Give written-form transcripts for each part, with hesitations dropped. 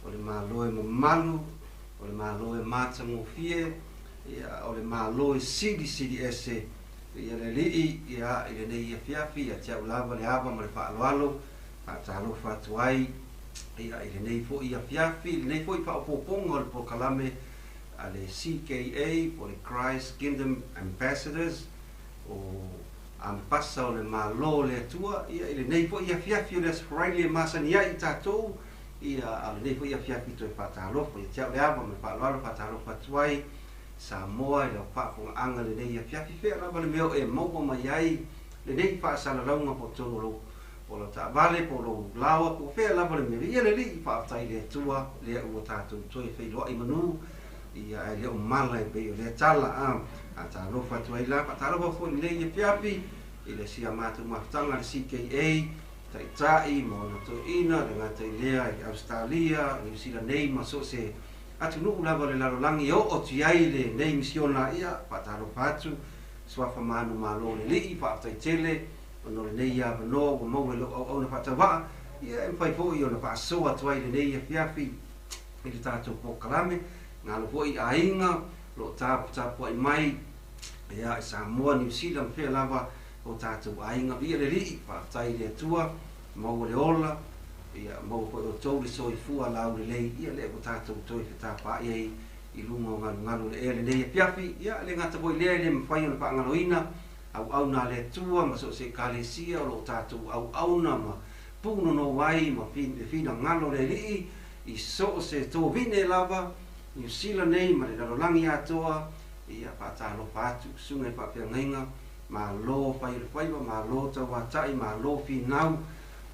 O le Malo e mamalu, o le Malo e matagofie, ia, o le Malo e silisili ese. Viia le Alii, ia, i lenei afiafi, ia te au lava le ava ma le faaaloalo, faatalofa atu ai, ia, i lenei foi afiafi, i lenei foi faaopoopoga o le polokalame a le CKA, po o le Christ Kingdom Ambassadors, o Amepasa o le Malo o le Atua, ia, i lenei foi afiafi o le Aso Faraile e masani ai i tatou, ia, a o lenei foi afiafi toe faatalofa, ia te au le ava ma le faaaloalo faatalofa atu ai, Samoa i lau faafogaaga lenei afiafi, fea lava le mea o e maua mai ai lenei faasalalauga po o totonu o lou o lau taavale po o lou laoa po o fea lava le mea. Ia le Alii, faafetai i le Atua lea ua tatou toe feiloai manu, ia ae le o mala e pei o lea tala. A faatalofa atu ai la, faatalofa foi i lenei afiafi i le sia matou mafutaga le CKA, Taitai ma ona toeaina, le gata i lea i Ausetalia, Niu Sila nei ma so o se atunuu lava o le lalolagi e oo atu i ai lenei misiona. Ia, faatalofa atu, suafa manumalo o le Alii, faafetai tele ona o lenei avanoa ua maua i lou auauna faatauvaa, ia e mafai foi ona faasoa atu ai i lenei afiafi i le tatou polokalame. Galo foi i aiga o lo o taputapuai mai ia i Samoa, Niu Sila ma fea lava o tatou aiga. Viia le Alii, faafetai i le Atua, maua le ola, ia maua foi outou le soifua laulelei, ia lea ua tatou toe fetafaa'i ai i luga o galugalu o le ea lenei afiafi. Ia, e le gata foi i lea, e le mafai ona faagaloina auauna a le Atua ma so o se Ekalesia o lo o tatou auauna ma punonou ai ma le finagalo o le Alii i so o se tovine lava, Niu Sila nei ma le lalolagi atoa. Ia, faatalofa atu, susuga i faafeagaiga, malo fai o le faiva, malo tauatai, malo finau,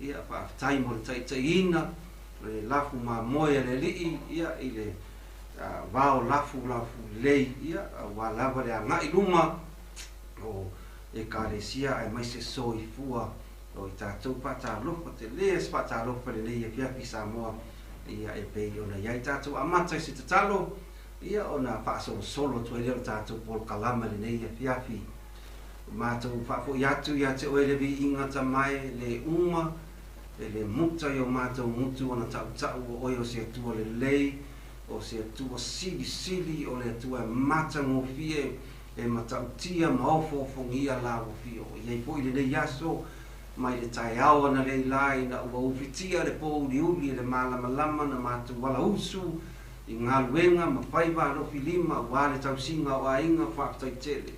ia, faafetai mo le taitaiina, le lafu mamoe a le Alii, ia, i le vao lafu lafu lelei, ia, aua lava le agai i luma o Ekalesia aemaise soifua o i tatou. Faatalofa tele se faatalofa i lenei afiafi Samoa, ia, e pei ona i ai tatou amata i se tatalo, ia, ona faasolosolo atu ai lea o le tatou polokalama i lenei afiafi. Matou faafoi atu ia te oe le viiga tamae le uma e le muta i o matou gutu ona tautau o oe o se Atua lelei, o se Atua silisili, o le Atua e matagofie, e matautia ma ofoofogia la ua fio i ai foi lenei aso mai le taeao analeila ina ua ufitia le pōuliuli e le malamalama na matou alausu i galuega ma faiva alofi lima aua le tausiga o aiga. Faafetai tele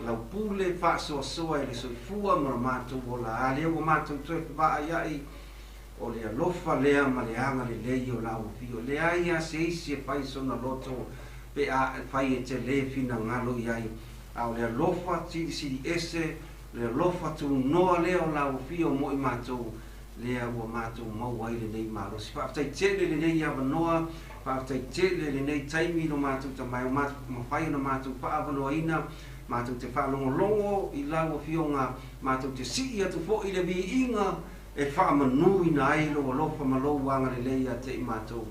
lau pule faasoasoa i le soifua ma lo matou ola, a lea ua matou toe fevaaiai o le alofa lea ma le agalelei o lau afio. Leai a se isi e fai sona loto pe a fai e te lē finagalo i ai, a o le alofa silisili ese, le alofa tunoa lea o lau afio mo i matou lea ua matou maua ai lenei malosi. Faafetai tele lenei avanoa, faafetai tele lenei taimi lo matou tamae o mafai ona matou faaavanoaina matou te faalogologo i lau afioga, matou te sii atu foi le viiga e faamanuina ai lou alofa ma lou agalelei ia te i matou.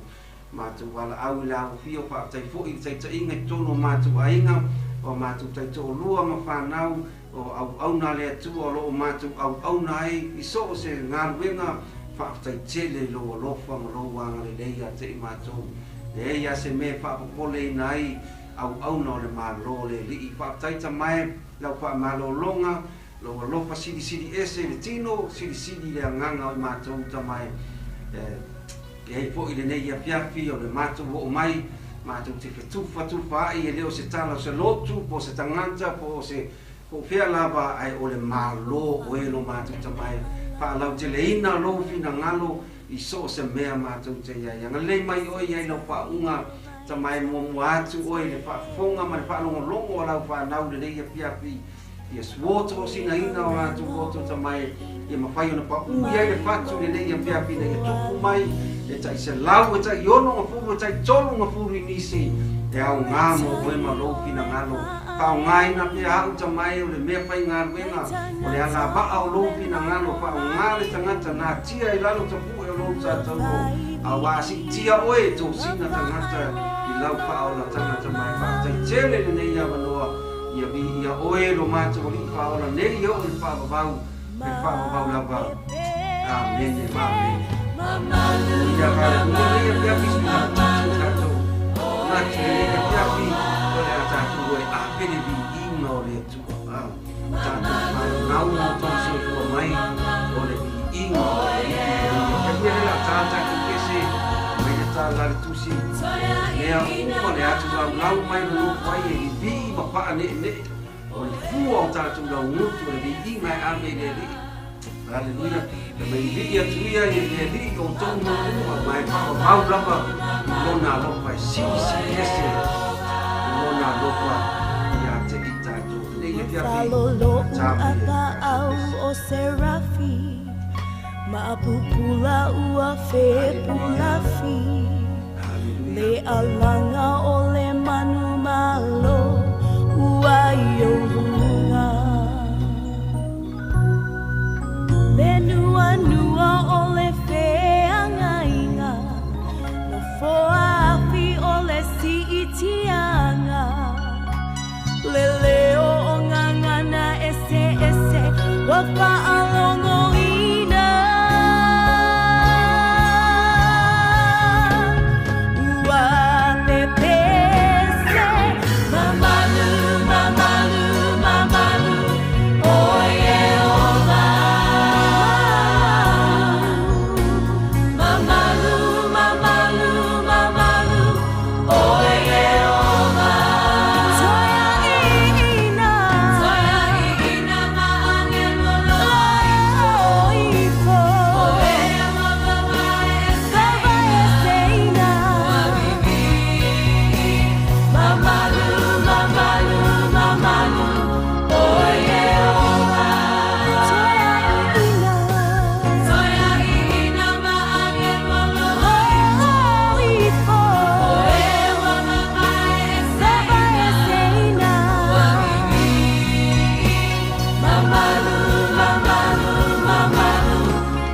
Matou valaau i lau afio. Faafetai foi i le taitaiga i totonu o matou aiga, o matou taitoalua ma fanau, o auauna a le Atua o lo o matou auauna ai i so o se galuega. Faafetai tele i lou alofa ma lou agalelei ia te i matou. Leai lava se mea e faapopoleina ai auauna o le Malo o le Alii. Faafetai tamae lau faamalologa, lou alofa silisili ese i le tino, silisili i le agaga o i matou tamae. E ai foi lenei afiafi o le matou oo mai, matou te fetufatufaai, e le o se tala o se lotu po o se tagata po o se po o fea lava, ae o le Malo oe lo matou tamae. Faalauteleina lou finagalo i so o se mea matou te i ai. Agalelei mai oe i ai lau faauuga tamae, muamua atu oe i le faafofoga ma le faalogologo a lau fanau lenei afiafi. Ia suoto sinaina o latou loto tamae, ia mafai ona paū i ai le fatu lenei afiafi ina ia tupu mai e tai 100, e tai 60, e tai 30 i nisi e aoga mo oe ma lou finagalo. Faaaogaina pea au tamae o le mea faigaluega o le alavaa o lou finagalo. Faaaoga le tagata natia i lalo tapu'e o lou tataulo, auā siitia oe e tosina tagata i lau faaolataga tamae. Faafetai tele lenei avanoa, ia viia oe lo matou Alii Faaola nei e oo i le faavavau, le faavavau lava. Amene ma amene. Ia, haleluia, lenei afiafi se faaputisi o tatou manatu i lenei afiafi, o le a tatou o e ave le viiga o le Atua. A, tatou fanau ma outou soifua mai, o le viiga o le Alii i lenei afiafi. Ia lea o le a ta le tatou kese, aumai le tala a le tusi, mea uma le atu laulau mai nonofo ai e vivii ma paaneenee. O le fua o tatou laugutu o le viiga e ave i le Alii. Haleluia. E mai vivii atu ia i le Alii o outou manu uma, ma e faavavau lava i lona alofa e silisili ese i lona alofa ia te i tatou. Lenei afiafi, Falolo'u ta mai a e le tatou paau kese. O Serafi Maapupula ua Haleluia. fepulafi Haleluia. Le alaga o le manu malo ua i ou luga Le nuanua o le feagaiga Nofoa afi o le si'itiaga Le leo o gagana eseese ua faalogoina Ua pepese mamalu mamalu mamalu o Ieova Mamalu mamalu mamalu o Ieova Toeaina Toeaina ma agelo loifo Kavaeseina Mamalu mamalu mamalu o Ieova Toeaina Toeaina ma agelo loifo Kavaeseina Mamalu mamalu mamalu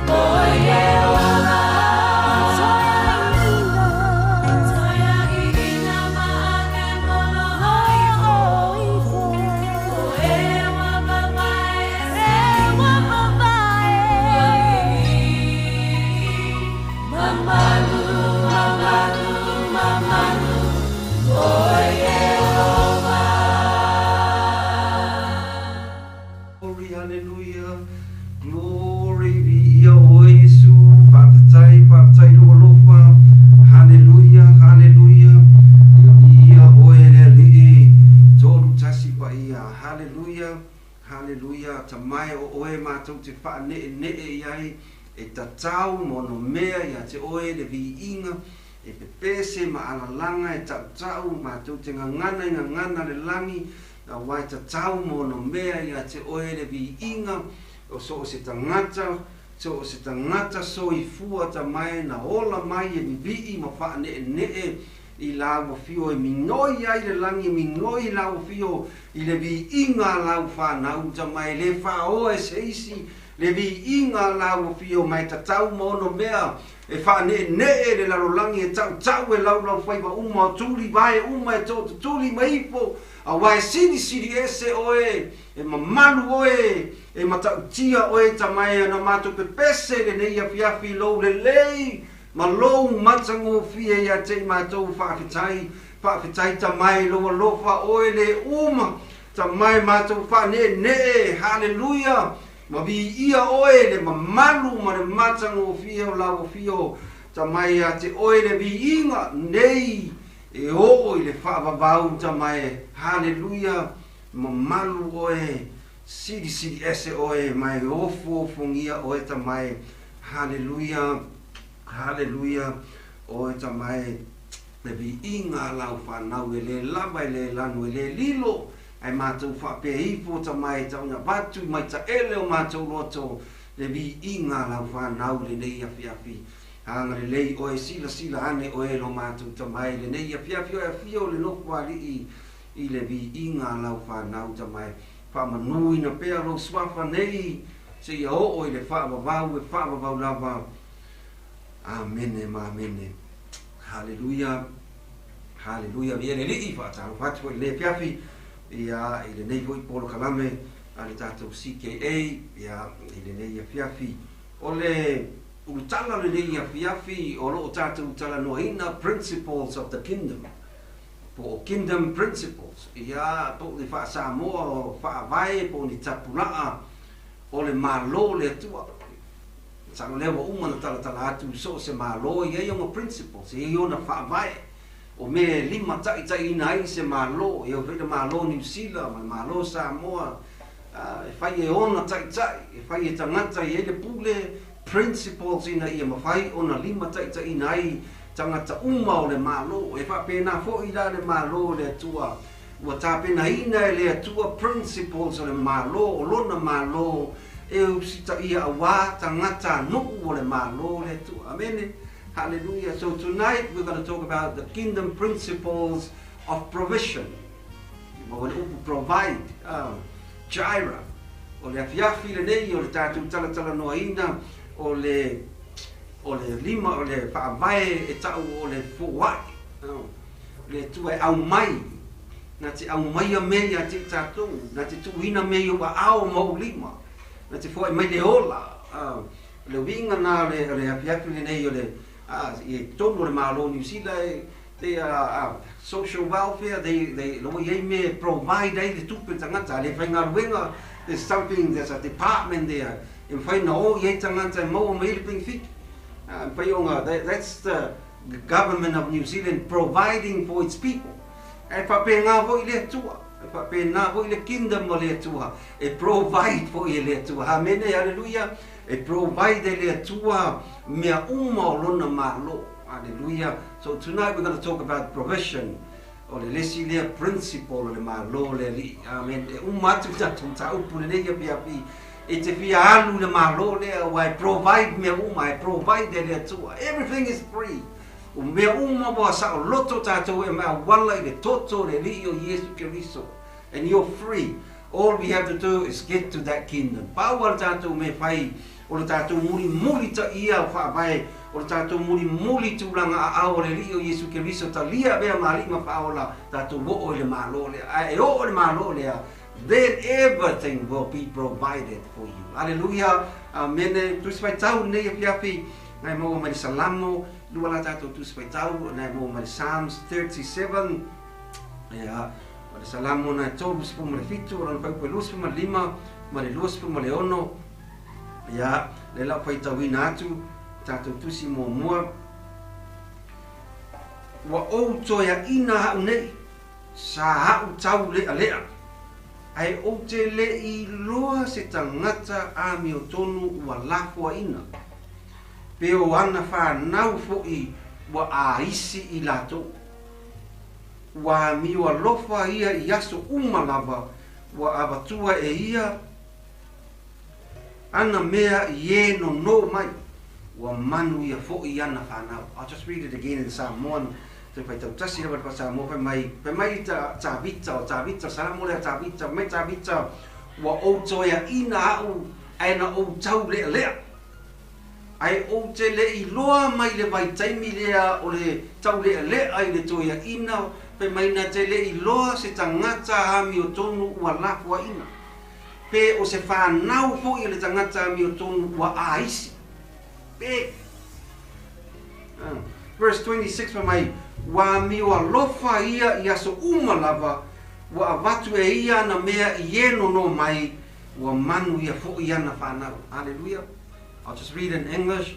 o Ieova Toeaina Toeaina ma agelo loifo Mamalu mamalu mamalu o Ieova. Glory, hallelujah. Glory viia oe Iesu. Faafetai, faafetai lou alofa. Hallelujah, hallelujah. Ia viia oe le Alii. Tolu tasi paia. Hallelujah. Hallelujah. Tamae o oe matou te faaneenee i ai e tatau ma ono mea ia te oe le viiga e pepese ma alalaga e tautau matou te gagana i gagana le lagi auā e tatau ma ono mea ia te oe le viiga o so o se tagata so o se tagata soifua tamae na ola mai e vivii ma faaneenee i lau afio e migoi ai le lagi e migoi lau afio i le viiga a lau fanau tamae le faaoa e se isi le viiga a lau afio ma e tatau ma ono mea e faaneenee le lalolagi e tautau e laulau faiva uma o tuli vae uma e tootutuli ma ifo auā e silisili ese oe e mamalu oe e matautia oe tamae ana matou pepese lenei afiafi lou lelei ma lou matagofie ia te i matou faafetai faafetai tamae lou alofa oe le uma tamae matou faaneenee haleluia ma viia oe le mamalu ma le matagofie o lau afio tamae ia te oe le viiga nei e oo i le faavavau tamae haleluia mamalu oe silisili ese oe ma e ofuofugia oe tamae haleluia haleluia oe tamae le viiga a lau fanau e lē lava e lē lanu e lē lilo ae matou faapea ifo tamae tauga avatu mai taele o matou loto le viiga a lau fanau lenei afiafi agalelei oe silasila ane oe lo matou tamae lenei afiafi oe afio le nofo alii i le viiga a lau fanau tamae faamanuina pea lou suafa nei seia oo i le faavavau e faavavau lava amene ma amene haleluia haleluia viia le Alii faatalofa atu foi i lenei afiafi ia i lenei foi polokalame a le tatou CKA ia i lenei afiafi o le Ulutala lenei afiafi o loo tatou talanoaina principles of the kingdom po o kingdom principles ia po o le faa-Samoa o faavae po o ni tapulaa o le Malo o le Atua. Masalo lea ua uma ona talatala atu so o se Malo e i ai ona principles, e i ai ona faavae o mea e limataitaiina ai se Malo, e oo foi le Malo o Niu Sila ma le Malo o Samoa, e fai e ona taitai, e fai e tagata e i ai le pule, principles, ina ia mafai ona limataitaiina ai tagata uma o le Malo. E faapena foi la le Malo o le Atua, ua tapenaina e le Atua principles o le Malo, o Lona Malo e usitaia auā tagata nuu o le Malo o le Atua. Amene. Hallelujah. So tonight we're going to talk about the kingdom principles of provision. Ma o le upu provide, Jireh. O le afiafi lenei o le tatou talatalanoaina o le o le lima o le faavae e ta'u o le foai. Le Atua e aumai, na te aumaia mea ia te i tatou, na te tuuina mea i ou aao ma ou lima, na te foai mai le ola. O le uiga na o le o le afiafi lenei o le i totonu o le Malo o Niu Sila e they are social welfare, they lo i ai mea e provide ai le tupe le tagata a le faigaluega. There's something, there's a department there e mafai ona o i ai tagata e maua mai ai le penefiti e mafai ona that's the government of New Zealand providing for its people. E faapena foi le Atua, e faapena foi le kingdom o le Atua e provide foi e le Atua. Amene, haleluia. E provide e le Atua mea uma o lona Malo. Haleluia. So tonight we're going to talk about provision. O le lesi lea principle o le Malo o le Alii. Amen. E uma atu tatou mataupu lenei afiafi e te fia alu i le Malo lea aua e provide mea uma, e provide e le Atua. Everything is free. O mea uma ua saoloto tatou e auala i le toto o le Alii o Iesu Keriso. And you're free. All we have to do is get to that kingdom. Pau a le tatou mea fai o le tatou mulimuli taia o faavae o le tatou mulimuli tulaga aao o le Alii o Iesu Keriso talia avea ma alii ma faaola tatou oo i le Malo lea. Ae e oo i le Malo lea, then everything will be provided for you. Aleluia. Amene. Tusi faitau lenei afiafi nai maua mai le Salamo, lua la tatou tusi faitau nai maua mai le Psalms 37. Ia, o le Salamo na e 37, o lona fuaiupu e 25 ma le 26. Ia, lea la o faitauina atu tatou tusi muamua. Ua ou toeaina a'u nei, sa a'u taule'ale'a, ae ou te le i iloa se tagata amiotonu ua lafoaina, pe o ana fanau fo'i ua aisi i latou. Ua amio alofa ia i aso uma lava ua avatua e ia ana mea i e nonō mai, ua manuia foʻi ana fanau. I'll just read it again in Samoan, toe faitau tasi lava le faa-Samoa, fai mai, fai mai ta Tavita, o Tavita, Salamo lea Tavita, fai mai Tavita, Ua ou toeaina a'u ae na ou taulealea. Ae ou te le iloa mai le vaitaimi lea o le taulealea i le toeaina, fai mai na te le iloa se tagata amiotonu ua lafoaina, pe o se fanau foi a le tagata amiotonu ua aisi. Pe. Verse 26 fai mai, Ua amio alofa ia i aso uma lava, ua avatu e ia ana mea i e nonō mai, ua manuia foʻi ana fanau. Aleluia. I'll just read in English.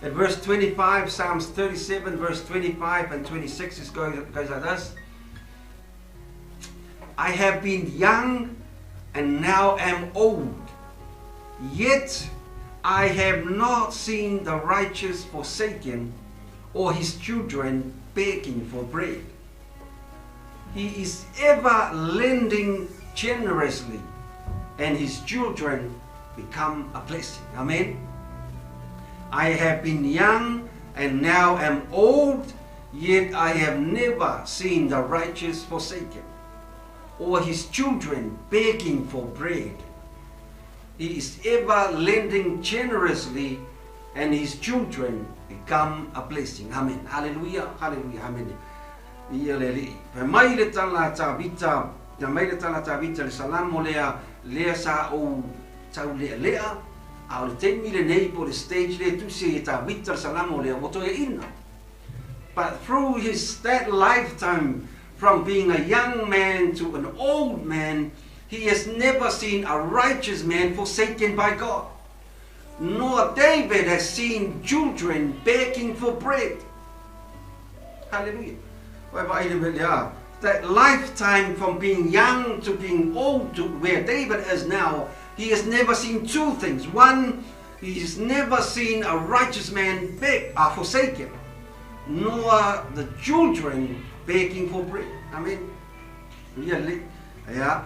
At verse 25, Psalms 37, verse 25 and 26, it goes like this. I have been young and now am old, yet I have not seen the righteous forsaken or his children begging for bread. He is ever lending generously, and his children become a blessing. Amen. I have been young and now am old, yet I have never seen the righteous forsaken, or his children begging for bread. He is ever lending generously, and his children become a blessing. Amen. Hallelujah. Hallelujah. Amen. Ia le Alii. Fai mai le tala a Tavita, fai mai le tala a Tavita le Salamo lea, lea sa ou taulealea, A o le taimi lenei po o le stage lea e tusi ai e Tavita le Salamo lea, ua toeaina. But through his that lifetime from being a young man to an old man, he has never seen a righteous man forsaken by God. Nor David has seen children begging for bread. Hallelujah. That lifetime from being young to being old to where David is now, he has never seen two things. One, he has never seen a righteous man beg, forsaken, nor the children begging for bread. Amen. Ia le, ia,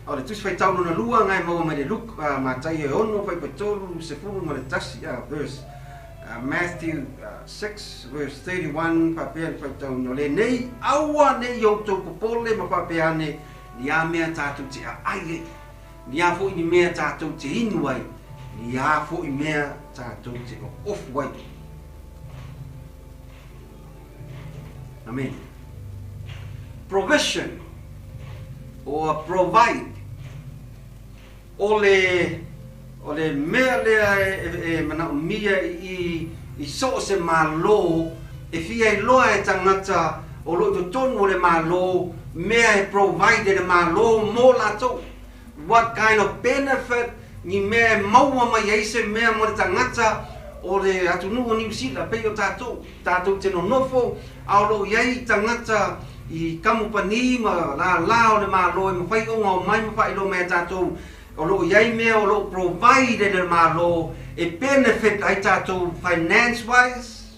o le Tusi Faitau lona lua na e maua mai le Luke, Mataio e 6, 33, 11, verse, Matthew 6, verse 31, faapea le faitauina o lenei, aua ne i outou popole ma faapea ane, ni a mea tātou te aai ai, ni a foi ni mea tātou te inu ai, ni a foi mea tātou te oofu ai. Amen. Provision or provide. O le, o le mea lea e, e manaomia i, i so o se Malo, e fia iloa e tagata o lo o i totonu o le Malo, mea e provide e le Malo mo latou. What kind of benefit, ni mea e maua mai ai se mea mo le tagata o le atunuu o Niu Sila, pei o tatou. Tatou te nonofo, a o lo o i ai tagata i kamupani ma lālā o le Malo e mafai ona omai ma faailoa mai ia tatou, o lo o i ai mea o lo o provide e le Malo e benefit ai tatou finance wise,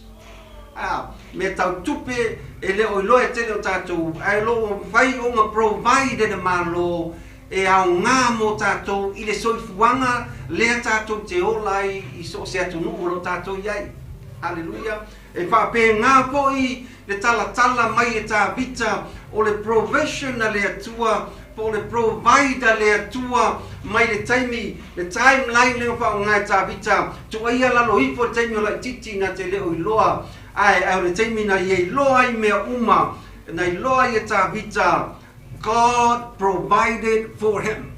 a, mea tau tupe e le o iloa e tele o tatou, ae o lo o mafai ona provide e le Malo e aoga mo tatou i le soifuaga lea tatou te ola ai i so o se atunuu o lo o tatou i ai. Haleluia! E faapena foi le talatala mai e Tavita o le provision a le Atua po o le provide a le Atua mai le taimi, le timeline lea na faaaoga e Tavita, tuaia lalo ifo le taimi o laitiiti na te le o iloa, ae ae o le taimi na ia iloa ai mea uma, na iloa ai e Tavita, God provided for him.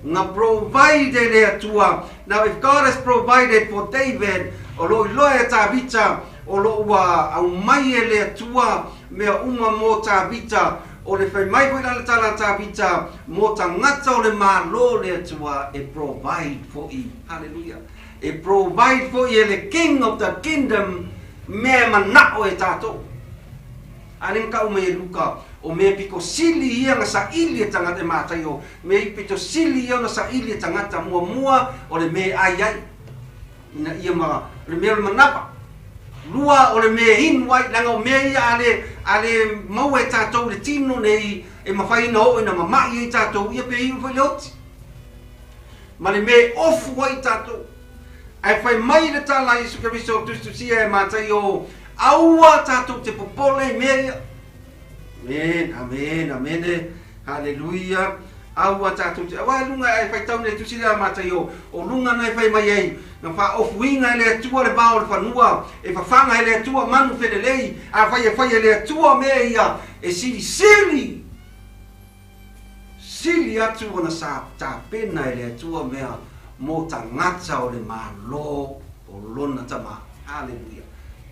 Na provide e le Atua. Now if God has provided for David, o lo o iloa e Tavita, o lo o ua aumai e le Atua mea uma mō Tavita, o le whai mai foi la le tala a Tavita, mō tagata o le Malo le Atua e provide foʻi. Hallelujah. E provide foʻi e le King of the Kingdom mea e manaʻo e tātou. A lea na tau mai e Luka, o mea pito sili ia na saili e tagata e Mataio, mea i pito sili ia ona saili e tagata muamua o le mea e ai ai, ina ia ma, o le mea o le manava. Lua, o le mea e inu ai, leaga o mea ia a le, a le maua e tatou i le tino nei, e mafai ona oo ina mama'i ai tatou, ia pe iu foi le oti. Ma le mea e ofu ai tatou. Ae fai mai le tala a Iesu Keriso tusitusia e Mataio, Aua tatou te popole i mea ia. Amen, amen, amene, haleluia. Aua tatou te, aua lunga e faitau nei tusi lea a Mataio, o lunga na e fai mai ai, na faaofuina e le Atua le vao o le fanua, e fafaga e le Atua manu felelei, afai e fai e le Atua mea ia, e silisili. Sili atu ona sa tapena e le Atua mea mo tagata o le Malo o Lona Tama. Haleluia.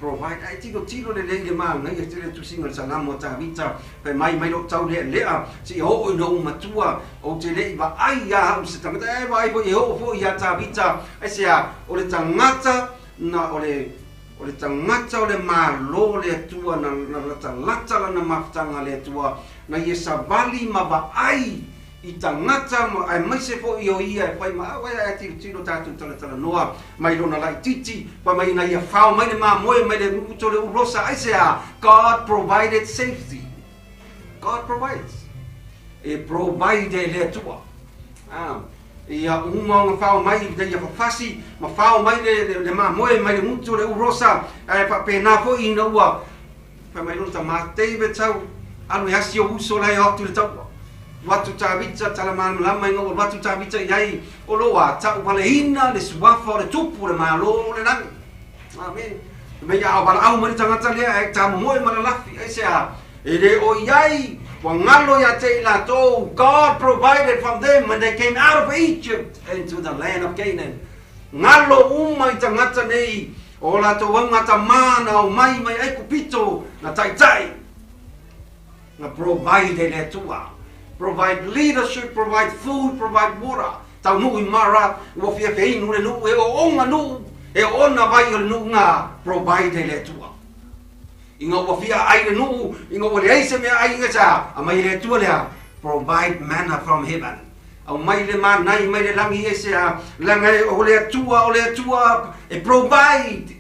Provide. Ae tilotilo lelei le manaia tele le tusiga o le Salamo a Tavita, fai mai, mai lou tau lealea seia oo ina ou matua, ou te le i vaai ia au i se tagata. Ae vaai foi e oo foi ia Tavita, aisea, o le tagata na o le O le tagata o le Malo o le Atua na na latalata lana mafutaga a le Atua, na ia savali ma vaai i tagata ma aemaise foi o ia e fai ma au ae tilotilo tatou talatalanoa mai lona laitiiti fai mai ina ia fao mai le mamoe mai le uto le ulosa aisea God provided safety. God provides. E provide e le Atua. Ah. Ia uma ona fao mai ina ia fafasi ma fao mai le, le, le mamoe mai le gutu o le urosa, ae faapena foi ina ua fai mai lona tama David sau alu e asi ou uso la e o atu i le taua. Alu atu Tavita, tala malamalama ina ua alu atu Tavita i ai, o lo o a tauvaleina le suafa o le tupu o le Malo o le lagi. Amen. Fai mai a valaau mai le tagata lea ae tamomoe ma lalafi, aisea? E le o i ai, ua galo ia te i latou, God provided from them when they came out of Egypt into the land of Canaan. Galo uma i tagata nei o latou augatamā na omai mai Aikupito na taitai, na provide e le Atua. Provide leadership, provide food, provide water. Taunuu i Mara, ua fiafia inu le nuu, e ooga nuu, e oona vai o le nuu na provide e le Atua. Ina ua fia ai le nuu, ina ua leai se mea ai ina sa, aumai e le Atua lea, provide manna from heaven. Aumai le manai mai le lagi aisea, leaga e o le Atua, o le Atua e provide.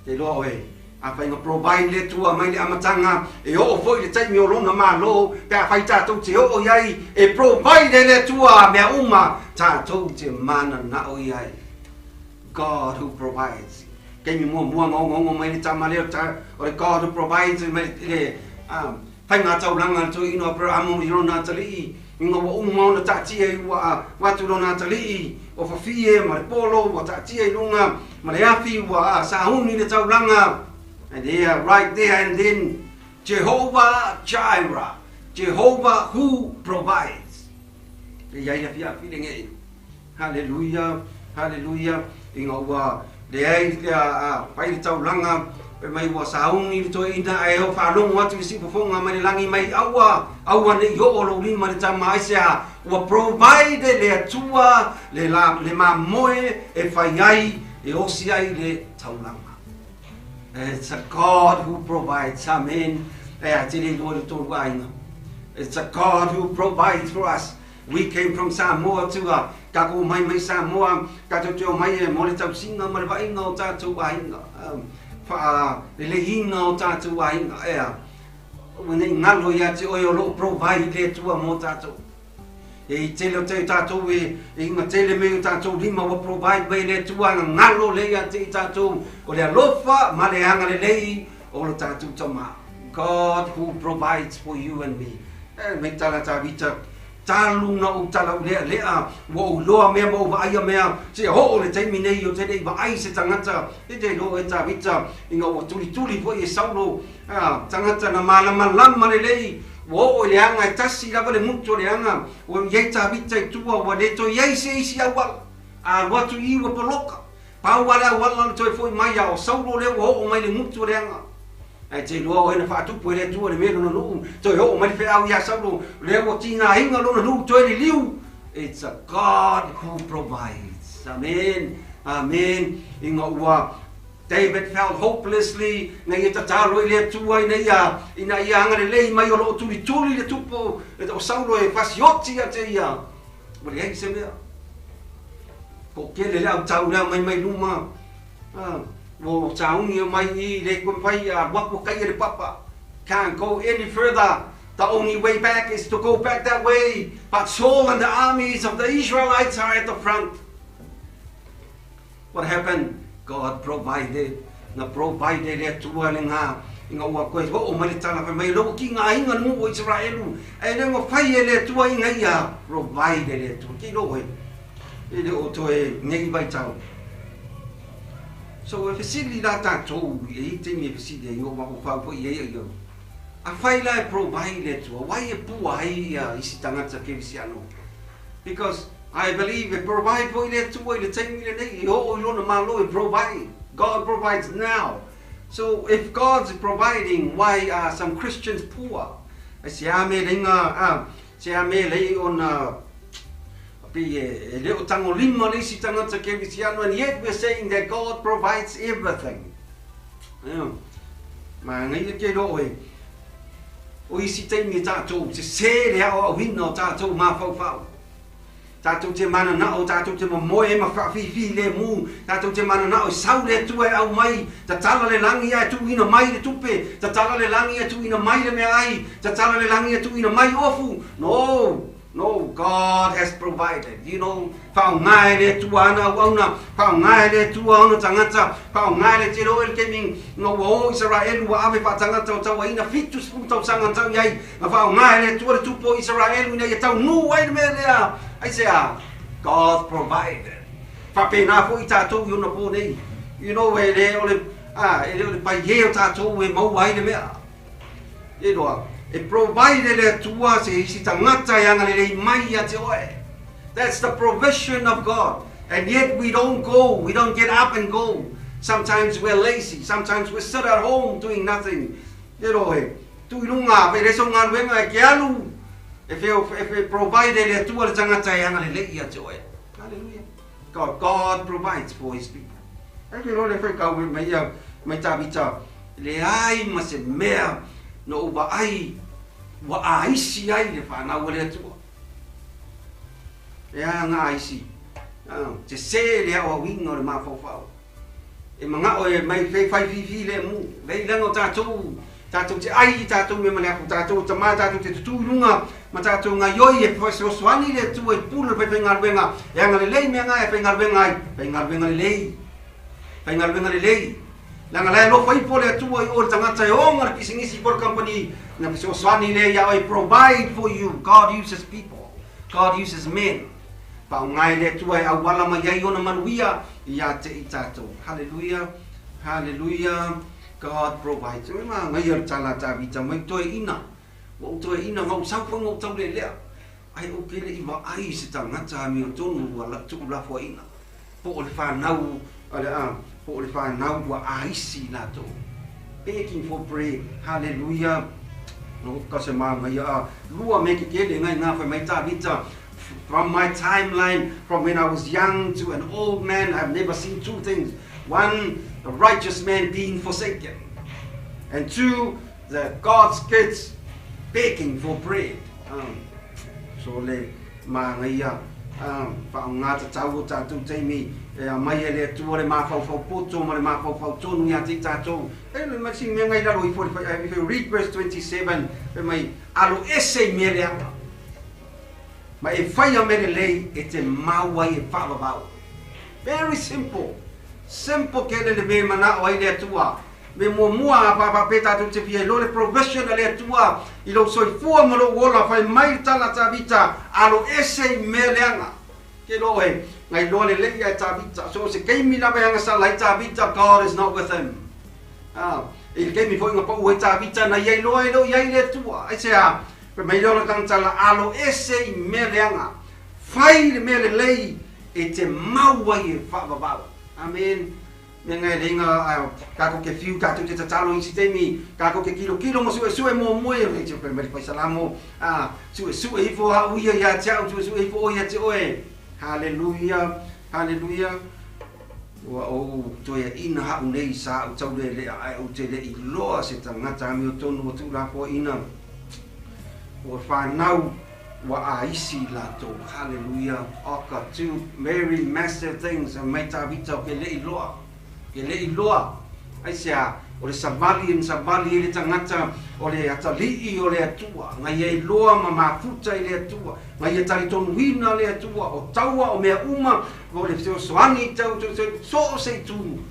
Te iloa oe, afai na provide le Atua mai le amataga, e oo foi le taimi o Lona Malo, pe afai tatou te oo i ai, e provide e le Atua mea uma tatou te mananao i ai. God who provides. Taimi muamua na ongaonga mai le tama lea o le God who provides mai le faiga taulaga a le toeaina o Aperahama i lona atalii, ina ua uma ona taatia i ua atu lona atalii o fafie ma le polo ua taatia i luga ma le afi ua sauni le taulaga. And there, right there and then, Jehovah Jireh, Jehovah who provides. E iai afiafi le ngei. Haleluia, haleluia, ina ua leai le a fai le taulaga, fai mai ua sauni le toeaina ae o faalogo atu i le siufofoga mai le lagi mai, aua, aua ne i oo lou lima i le tama, aisea, ua provide le Atua le la, le mamoe e fai ai, e osi ai le taulaga. It's a God who provides, amen. E a tele iloa le tolu aiga. It's a God who provides for us. We came from Samoa to a tatou omai mai Samoa, tatou te omai e mo le tausiga ma le vaaiga o tatou aiga, faaleleiina o tatou aiga, ea, ua nei galo ia te oe o lo o provide le Atua mo tatou. E i tele o te tatou e, e inga tele mei o tatou lima ua provide mai le Atua na galo le ia te i tatou o le alofa ma le agalelei o lo tatou Tama. God who provides for you and me. E mei tala Tavita, talu na ou talaulealea, ua ou iloa mea ma ou vaaia mea, seia oo le taimi nei ou te le i vaai se tagata, e te iloa e Tavita, ina ua tulituli foi e Saulo, a, tagata na malamalama lelei, ua oo i le aga e tasi lava le gutu o le aga, ua i ai Tavita i tua, ua le toe i ai se isi auala, a alu atu i i ua poloka. Pau lava le auala na toe foi mai a o Saulo lea ua oo mai le gutu o le aga. Ae te iloa oe na faatupu e le Atua le mea lona nuu, toe oo mai le feau ia Saulo, lea ua tigaina lona nuu toe liliu. It's a God who provides. Amen. Amen. Ina ua David felt hopelessly na ia tatalo i le Atua ina ia ina ia agalelei mai o loo tulituli le tupu o Saulo e fasioti ia te ia. Ua leai se mea. Toatele le au tau lea mai mai luma, ua sauni mai i le koe mawhai a alu atu ua taia le papa. Can't go any further, the only way back is to go back that way, but Saul and the armies of the Israelites are at the front. What happened? God provided. Na provide e le Atua le ngā ina ua koe hoo mai le tala fai mai lou ki ngā inga nuu o Israelu e le ua fai e le Atua inga ia provide e le Atua ki lo e e le o toe nei vai tau. So e fesili la tātou e i taimi e fesili ai o wako whau po i ei ai au. A whai la e provide le Atua, wai e pua ai ia isi tangata kerisiano? Because I believe e provide foi le Atua i le taimi lenei, e oo i lona Malo e provide. God provides now. So if God's providing, why are some Christians poor? Ai se a me leinga, a, se a me lei ona pei e, e le o tangolima le isi tangata kerisiano, and yet we're saying that God provides everything. Yeah. Manaia ke roa oe. O isi taimi e tātou, sesē le aoaoina o tātou māwhauwhau. Tātou te mananao, tātou te momoe ma whaawhiwhi le mū, tātou te mananao e sau le Atua e au mai, tatala le langi ae tuuina mai le tupe, tatala le langi ae tuuina mai le mea ai, tatala le langi ae tuuina mai ofu. No! No, God has provided. You know, whaonga e le Atua ana auauna, whaonga e le Atua ona tangata, whaonga e le te roa i le taimi nga ua o Isaraelu ua ave whaatangata o tauaina 70 tausaga tau iai, nga whaonga e le Atua le tupu o Isaraelu ina ia taunuu ai le mea lea. Aisea? God provided. Whapena foi tātou i ona pō nei. You know, e le o le, ah, e le o le pai e o tātou e maua ai le mea. E roa, e provide e le Atua se isi tangata e agalelei mai ia te oe. That's the provision of God. And yet we don't go, we don't get up and go. Sometimes we're lazy, sometimes we sit at home doing nothing. E rohe, tu i lunga, pe reso galuega e ke alu, e fe, e fe provide e le Atua le tagata e agalelei ia te oe. Hallelujah. God, God provides for his people. E ke lole fe kau mai ia, mai Tavita, leai ma se mea na ou vaai ua aisi ai le fanau a le Atua. E a nga aisi, sesē le aoaoina o le mafaufau. E manao e mai fe fai fifi le mu. Lei leaga o tatou, tatou te ai i tatou mea ma le afu, tatou tama, tatou te tutū i luga ma tatou gaioi e fesoasoani le Atua i pule o le faifaigaluega e agalelei mea nga e faigaluega ai, faigaluega lelei, faigaluega lelei. Leaga la e alofa ifo le Atua i o le tagata e oga le pisinisi po o le company na fesoasoani lea ia oe provide for you. God uses people. God uses men. Faaaoga e le Atua e auala mai ai ona manuia ia te i tatou. Hallelujah. Hallelujah. God provides. E manaia le tala a Tavita mai toeaina. Ua ou toeaina ma ou sau foi ma ou taulelea. Ae ou te le i vaai i se tagata amiotonu ua tuulafoaiina. Po o le fanau a le a, po o le fanau ua aisi i latou. Begging for bread. Hallelujah. No ka se manaia a lua me ke kele ngai ngā whai mai Tavita. From my timeline, from when I was young to an old man, I've never seen two things. One, the righteous man being forsaken. And two, the God's kids begging for bread. So le manaia whaonga tatau o tātou taimi e aumai e le Atua le mafaufau poto ma le mafaufau tonu ia te i tātou. E le mai si mea ngai lalo ifo, if you read verse 27, fai mai, alo ese i mea leaga. Ma e whai a mea lelei e te mau ai e whaavavau. Very simple. Simple kele le mea e manao ai le Atua. Me muamua a pāpā tātou te fia iloa le provision a le Atua i lou soifua ma lou ola fai mai le tala a Tavita alo ese i mea leaga. Ke loa oe, ngai loa lelei ia e Tavita. So se keimi lava e agasala ai Tavita, God is not with him. Ah, i le keimi foi nga pau ai Tavita na ia iloa e le o i ai le Atua. Aisea? Fai mai lea o le tangata alo ese i mea leaga. Fai le mea lelei e te mau ai e whaavavau. Amen. Me ngai reinga tātou ke whiu, tātou te tatalo i si taimi, tātou ke kilokilo ma suesue muamua ia, te whai mai le salamo, suesue ifo hau ia ia te au, suesue ifo o ia te oe. Hallelujah, hallelujah. Ua ou toeaina hau nei sa au taulelea ae ou te le i loa se tagata amiotonu ua tuulafoaiina. Ua whanau ua aisi latou. Hallelujah. Oka, two very massive things a mai Tavita o ke le'i loa. Ke le'i loa. Aisea, o le savali na savali ai le tagata, o le atalii o le Atua, ngai ai loa ma mafuta i le Atua, ngai ia talitonuina le Atua, o taua o mea uma, o le fesoasoani tau, so o se itu,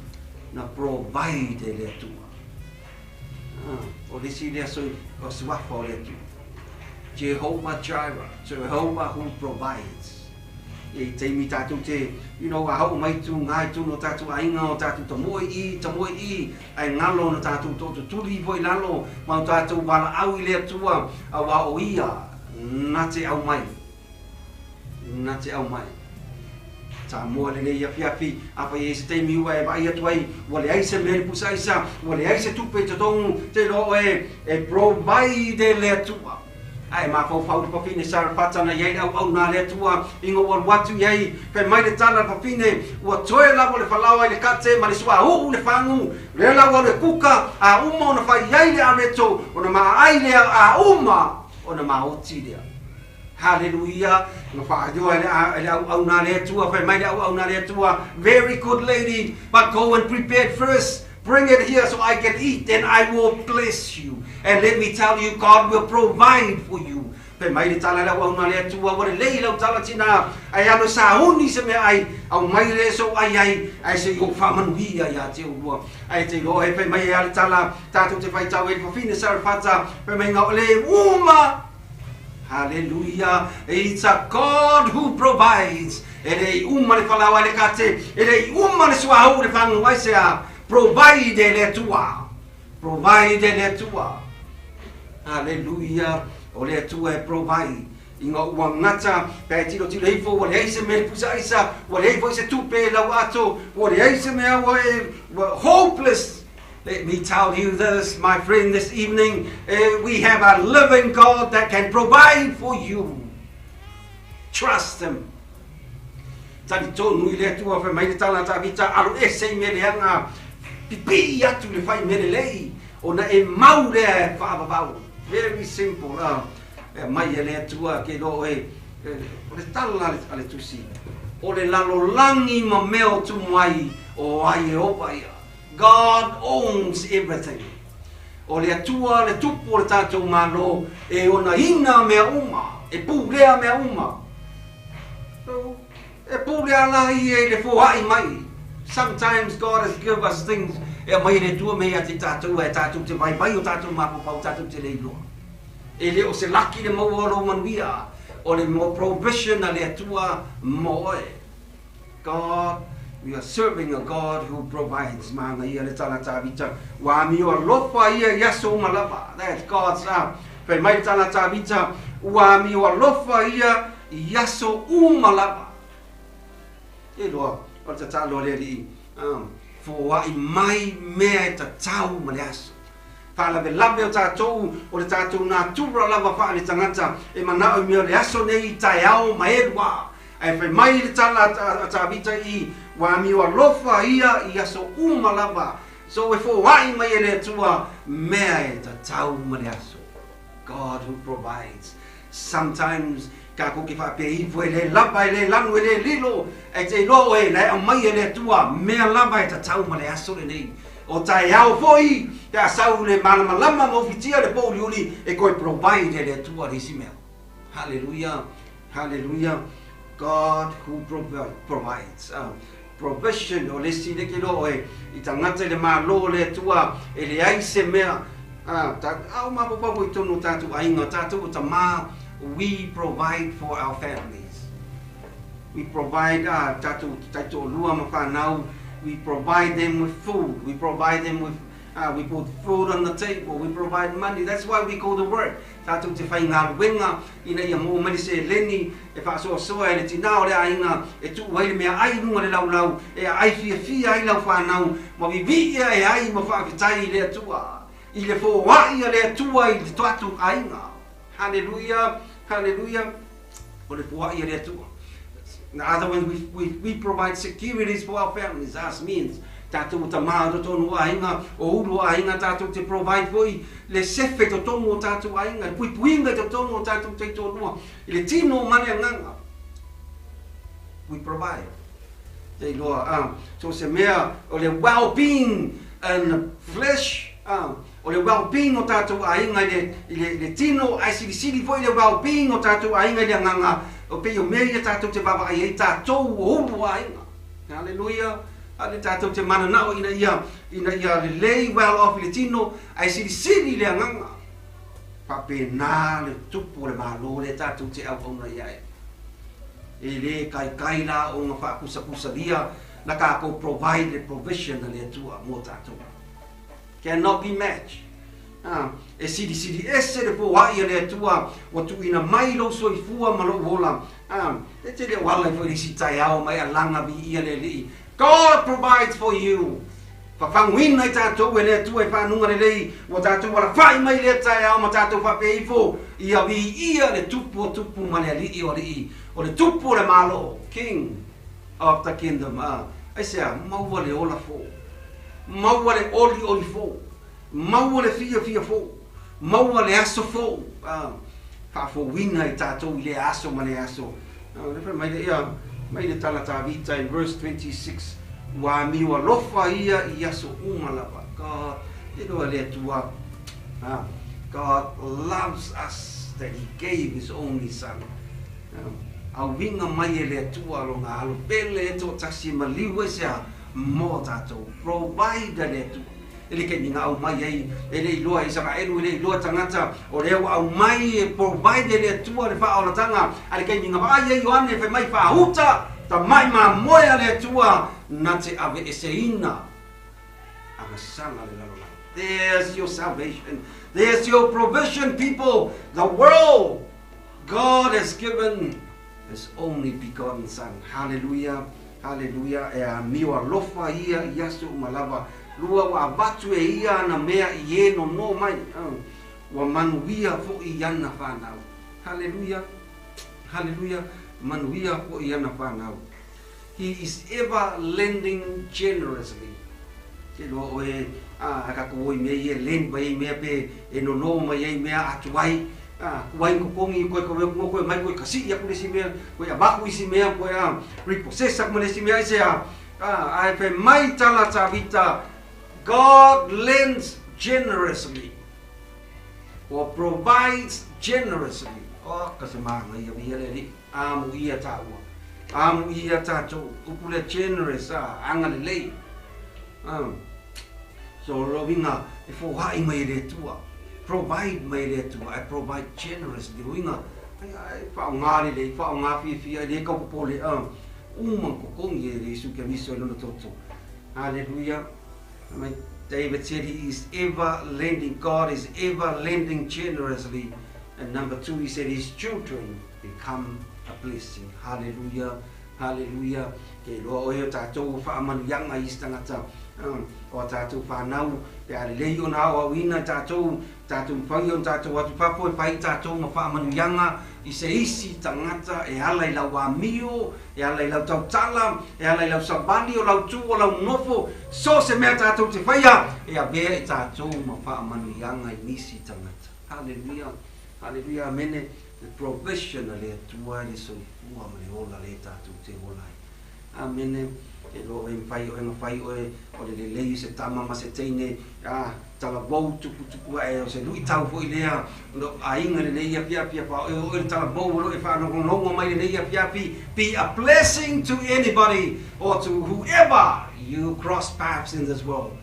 na provide e le Atua. Ah, o le isi lea soi, o suafa o le Atua. Jehovah Jireh, Jehovah who provides. E taimi tātou te, you know, a hao mai tu ngā i tū no tātou ainga o tātou tamoe i, tamoe i, ai ngalo na tātou tō tuli ifo i lalo, ma o tātou wala au i le Atua, a wā o ia, na te au mai. Na te au mai. Samoa lelei afiafi, afai e ai se taimi ua e vaai atu ai, ua leai se mea i le pusa aisa, ua leai se tupe i totonu, te iloa oe e provide e le Atua. Ae mafaufau le fafine Sarefata na i ai le auauna a le Atua ina ua alu atu i ai, fai mai le tala a le fafine, ua toe lava le falaoa i le kate ma le suauu i le fagu, lea la ua alu e kuka, a uma ona fai ai le areto, ona maaai lea, a uma ona maoti lea. Hallelujah. Na whaaioa e le auauna a le Atua, fai mai le auauna a le Atua, very good lady, but go and prepare first. Bring it here so I can eat, then I will bless you. And let me tell you, God will provide for you. Fai mai le tala le auauna a le Atua, ua lelei lau tala tina, ae alu e sauni se mea ai, aumai le so ai ai, ae se i ou faamanuia ia te oulua. Ae te iloa e fai mai e a le tala, tātou te whaitau e le fafine Sarefata, fai mai ngā o le uma, Hallelujah. It's a God who provides. E le i uma le falaoa i le kate, e le i uma le suauu i le fagu, aisea? Provide e le Atua. Provide e le Atua. Hallelujah. O le Atua e provide. Ina ua gata, pe a e tilotilo ifo ua leai se mea i le pusa aisa, ua leai foi se tupe i lau ato, ua leai se mea ua e, ua hopeless. Let me tell you this, my friend, this evening, we have a living God that can provide for you. Trust Him. Talitonu i le Atua, fai mai le tala a Tavita, alo ese i mea leaga, pipii atu i le fai mea lelei, ona e mau lea e faavavau. Very simple. E aumai e le Atua ke iloa oe, o le tala a le Tusi, o le lalolagi ma mea o tumu ai, o ai e ova ia. God owns everything. O le Atua le Tupu o le tatou Malo e onaina mea uma, e pulea mea uma. So, e pulea la ia i le foai mai. Sometimes God has give us things e aumai e le Atua mea ia te tatou ae tatou te vaivai o tatou mafaufau tatou te le iloa. E le o se laki le maua o lou manuia, o le provision a le Atua mo oe. God, we are serving a God who provides. Manaia le tala Tavita, ua amio alofa ia i aso uma lava. That's God's uh, fai mai le tala Tavita, ua amio alofa ia i aso uma lava. E loa, o le tatalo a le Alii, foai mai mea e tatau ma le aso. Faalavelave o tatou, o le tatou natura lava faale-tagata e manao i mea o le aso nei, taeao ma elua. Ae fai mai le tala a Tavita i, Ua amio alofa ia i aso uma lava, so e foai mai e le Atua mea e tatau ma le aso. God who provides. Sometimes kakou ke faapea ifo e le lava, e le lanu, e le lilo, ae te iloa oe la e aumai e le Atua mea lava e tatau ma le aso lenei. O taeao foi pe a sau le malamalama ma ufitia le pouliuli e toe provide e le Atua le isi mea. Hallelujah, hallelujah. God who provides. Provision, o le isi le ke iloa oe i tagata i le Malo o le Atua e leai se mea a o mafaufau foi i totonu o tatou aiga, o tatou o tama, we provide for our families. We provide tatou taitoalua ma fanau, we provide them with food, we provide them with we put food on the table, we provide money, that's why we go to work. Tatou te faigaluega ina ia maua mai le seleni e faasoasoa e le tinā o le aiga e tuu ai le meaai i luga o le laulau e aai fiafia ai lau fanau ma viviia e ai ma faafetai i le Atua i le foai a le Atua i le tatou aiga. Haleluia! Haleluia! O le foai a le Atua. In other words, we provide securities for our families, us means tatou o tama o totonu o aiga, o ulu o aiga tatou te provide foi le sefe i totonu o tatou aiga, le puipuiga i totonu o tatou taitoalua, i le tino ma le agaga. We provide. Te iloa, so se mea o le well-being in the flesh, o le well-being o tatou aiga i le, i le, le tino, ae silisili foi le well-being o tatou aiga i le agaga, o pei o mea ia tatou te vaavaai ai tatou o ulu o aiga. Haleluia! A le tatou te mananao ina ia, ina ia lelei well off i le tino, ae silisili le agaga. Faapena le tupu o le Malo lea tatou te auauna i ai. E le kaikai la ona faapusapusalia na tatou provide le provision a le Atua mo tatou. Cannot be matched. E silisili ese le foai a le Atua ua tuuina mai lou soifua ma lou ola. E te le o ala ifo i le isi taeao ma e alaga viia le Alii. God provides for you. Fafaguina i tatou e le Atua i fanuga lelei ua tatou alafai mai i lea taeao ma tatou faapea ifo ia viia le Tupu o tupu ma le Alii o alii, o le Tupu o le Malo, King of the Kingdom. Aisea? Maua le ola fou. Maua le olioli fou. Maua le fiafia fou. Maua le aso fou. Faafouina i tatou i lea aso ma lea aso. Lea fai mai le ia, mai le tala Tavita in verse 26, ua amio alofa ia i aso uma lava. God, te iloa le Atua, God loves us that he gave his only son. Auiga mai e le Atua lona alo pele e toatasi e maliu ai se a? Mo tatou. Provide a le Atua. E le taimi na aumai ai, e le iloa e Isaraelu, e le iloa e tagata, o lea ua aumai e provide e le Atua le faaolataga, a le taimi na vaai ai Ioane fai mai faauta tamai mamoe a le Atua na te aveeseina agasala le lalolagi. There's your salvation. There's your provision, people. The world. God has given His only begotten Son. Haleluia, haleluia, e amio alofa ia i aso uma lava. Lua ua avatu e ia ana mea i e nonō mai. Ua manuia foʻi i ana whanau. Haleluia, haleluia, manuia foʻi i ana whanau. He is ever lending generously. Ke loa ʻoe a kākou o i mea ia e lend mai ai mea pe e nonō mai ai mea atu ai, a ku ai kokogi koe koe mo koe mai koe kasiʻi aku le isi mea, koe avaku isi mea, koe a repossess aku ma le isi mea, aise a, a, a e fai mai tala Tavita, God lends generously or provides generously. Oh, ka se māngaia wia le alii. Amo ia tāua. Amo ia tātou. Upu lea generous, a, agalelei. Um, so lo uiga e foai mai e le Atua. Provide mai e le Atua. I provide generously. Uiga, ai, ai, whaongā lelei, whaongā whiawhia, e le kaupopole, uma kokongi e le Isu Keriso e lona toto. Hallelujah. Mai David said he is ever lending, God is ever lending generously. And number two, he said his children become a blessing. Hallelujah. Hallelujah. Ke loa oe o tātou o whaamanuianga i isi tangata, o a tātou whānau, pe a lelei ona aoaoina i tātou, tātou mawhai ona tātou atu fafo e whai tātou ma whaamanuianga i se isi tangata e ala i lau amio, e ala i lau tautala, e ala i lau savali o lau tū o lau nofo, so se mea tātou te whaia, e avea i tātou ma whaamanuianga i nisi tangata. Hallelujah. Hallelujah. Amene. The provision a le Atua i le soifua ma le ola le tātou te ola ai. Amene. E loa oe mawhai oe mawhai oe o le lelei o se tama ma se teine, a, talavou tuputupu ae o se luitau foʻi lea o lou aiga lenei afiafi a faaoeoe le talavou o loo e faalogologo mai lenei afiafi. Be a blessing to anybody or to whoever you cross paths in this world.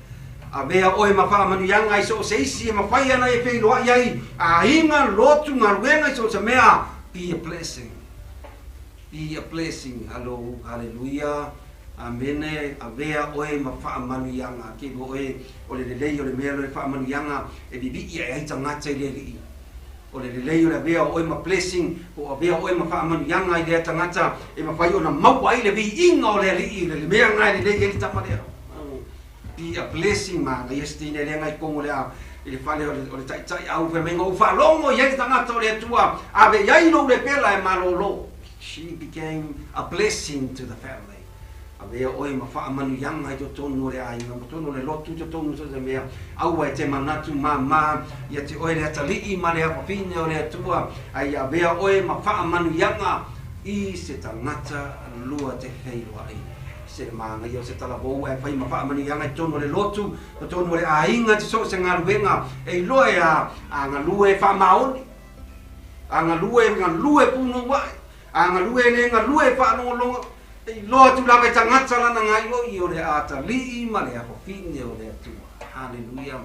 Avea oe ma faamanuiaga i so o se isi e mawhai ana e feiloai ai aiga, lotu, galuega i so o se mea. Be a blessing. Be a blessing. Halo, haleluia. Amene. Avea oe ma faamanuiaga. Ke lua oe o le lelei o le mea loe faamanuiaga e vivii ae ai tagata i le alii. O le lelei o le avea o oe ma blessing, po o avea oe ma faamanuiaga i lea tagata e mafai ona maua ai le viiga o le alii i le mea na e lelei ai le tama lea. Be a blessing ma ia se teine lea ngai kongo lea i le fale o le, o le taitai au fai mai nga u faalogo i ai le tagata o le Atua ave i ai lou lepela e malōlō. She became a blessing to the family. Avea oe ma faamanuiaga i totonu o le aiga, ma totonu o le lotu, totonu o so o se mea. Aua e te manatu māmā ia te oe le atalii ma le afafine o le Atua, a ia avea oe ma faamanuiaga i se tagata lua te feiloai. Se māngaia o se talavou ae fai ma faamanuiaga i totonu o le lotu, totonu o le aiga, te so o se galuega e iloa e a, a galue e faamaoni, a galue e galue pūnou ae, a galue e le galue e faalogologo, e iloa atu lava e tagata lana gaioi o le atalii ma le afafine o le Atua. Haleluia,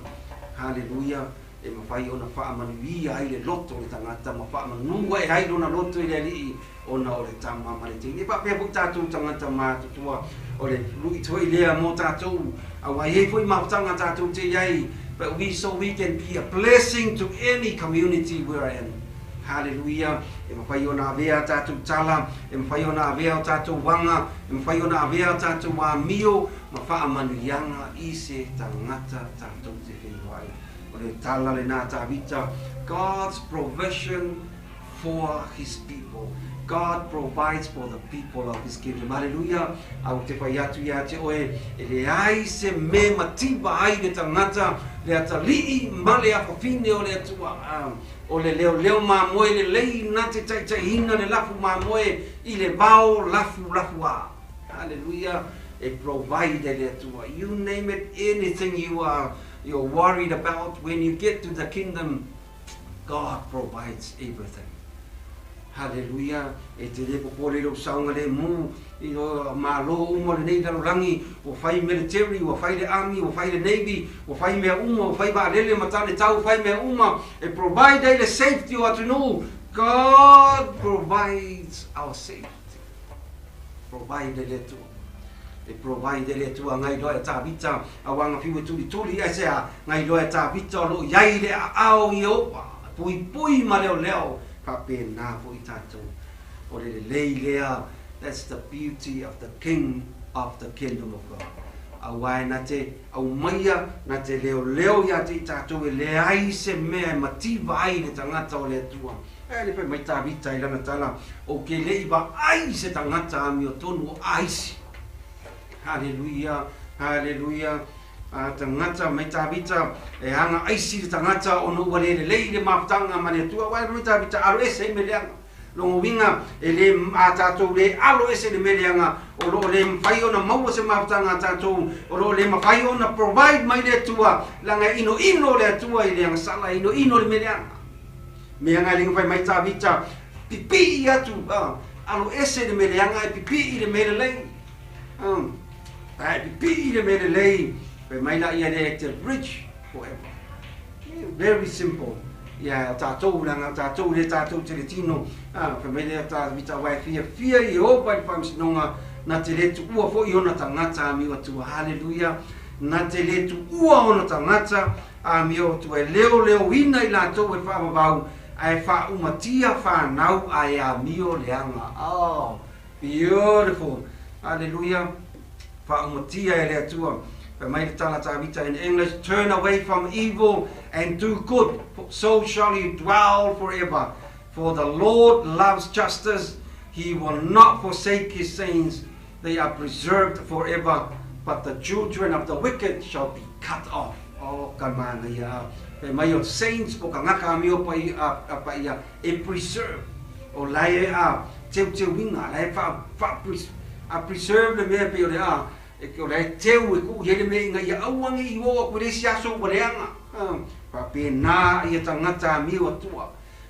haleluia. E mafai ona faamanuia ai le loto o le tagata ma faamanu ae ai lona loto i le Alii ona o le tama ma le teine. E faapea foi tatou tagata matutua, o le lui foi lea mo tatou, aua e i ai foi mafutaga tatou te i ai, but we so we can be a blessing to any community we are in. Haleluia! E mafai ona avea a tatou tala, e mafai ona avea o tatou aga, e mafai ona avea a tatou amio ma faamanuiaga i se tagata tatou te feiloai. O le tala lenā Tavita, God's provision for his people. God provides for the people of his kingdom. Hallelujah. A ua te whai atu ia te oe, e leai se me mativa ai le tagata, le atalii ma le afafine o le Atua. O le leoleo mamoe lelei na te taitaiina le lafu mamoe i le vao lafulafuā. Hallelujah. E provide e le Atua. You name it, anything you are you're worried about, when you get to the kingdom, God provides everything. Hallelujah. E te le popole i lou saogalemu i o Malo uma o lenei lalolagi, ua fai military, ua fai le army, ua fai le navy, ua fai mea uma, ua fai vaalele ma tane tau, fai mea uma e provide ai le safety o atunuu. God provides our safety. Provide e le Atua. E provide e le Atua ngai loa e Tavita, auā nga fiu e tulituli, aisea, ngai loa e Tavita o loo iai le aao i Ieova, puipui ma leoleo. Faapena foi tatou. O le lelei lea, that's the beauty of the King of the Kingdom of God. Aua e na te aumaia, na te leoleo ia te i tatou e leai se mea e mativa ai le tagata o le Atua. E le fai mai Tavita i lana tala, Ou ke le i vaai i se tagata amiotonu o aisi. Haleluia, haleluia. A tagata mai Tavita, e aga aisi le tagata ona ua le lelei le mafutaga ma le Atua. Aua e mai Tavita, alo ese ai meleaga. Lona uiga, e le a tatou le alo ese i le meleaga, o lo o le mafai ona maua se mafutaga a tatou, o lo o le mafai ona provide mai le Atua, leaga e inoino le Atua i le agasala, e inoino le meleaga. Mea e le fai mai Tavita, pipii atu, alo ese le meleaga e pipii le mea lelei. Ae pipii le mea lelei, fai mai laia lea e te rich forever. Very simple. Ia, o tatou, leaga o tatou lea tatou te le tino, fai mai lea Tavita, aua e fiafia Ieova i le faamasinoga, na te le tuua foi ona tagata amio atua. Haleluia! Na te le tuua ona tagata amio atua, e leoleoina i latou e faavavau, ae faaumatia fanau ae amio leaga. Oh, beautiful! Haleluia! Faaumatia e le Atua. Fai mai le tala Tavita in English, turn away from evil and do good, so shall you dwell forever. For the Lord loves justice, he will not forsake his saints, they are preserved forever, but the children of the wicked shall be cut off. Oh, ka manaia. Fai mai o saints po ka ngaka amio pa i a pa ia e preserve. O lae a teuteuina, lae fa fa a preserve le mea pe o le a e o lae teu e ku i le mea inga ia auangi i o aku le isi aso ua leaga. Faapena ia tagata amio atua.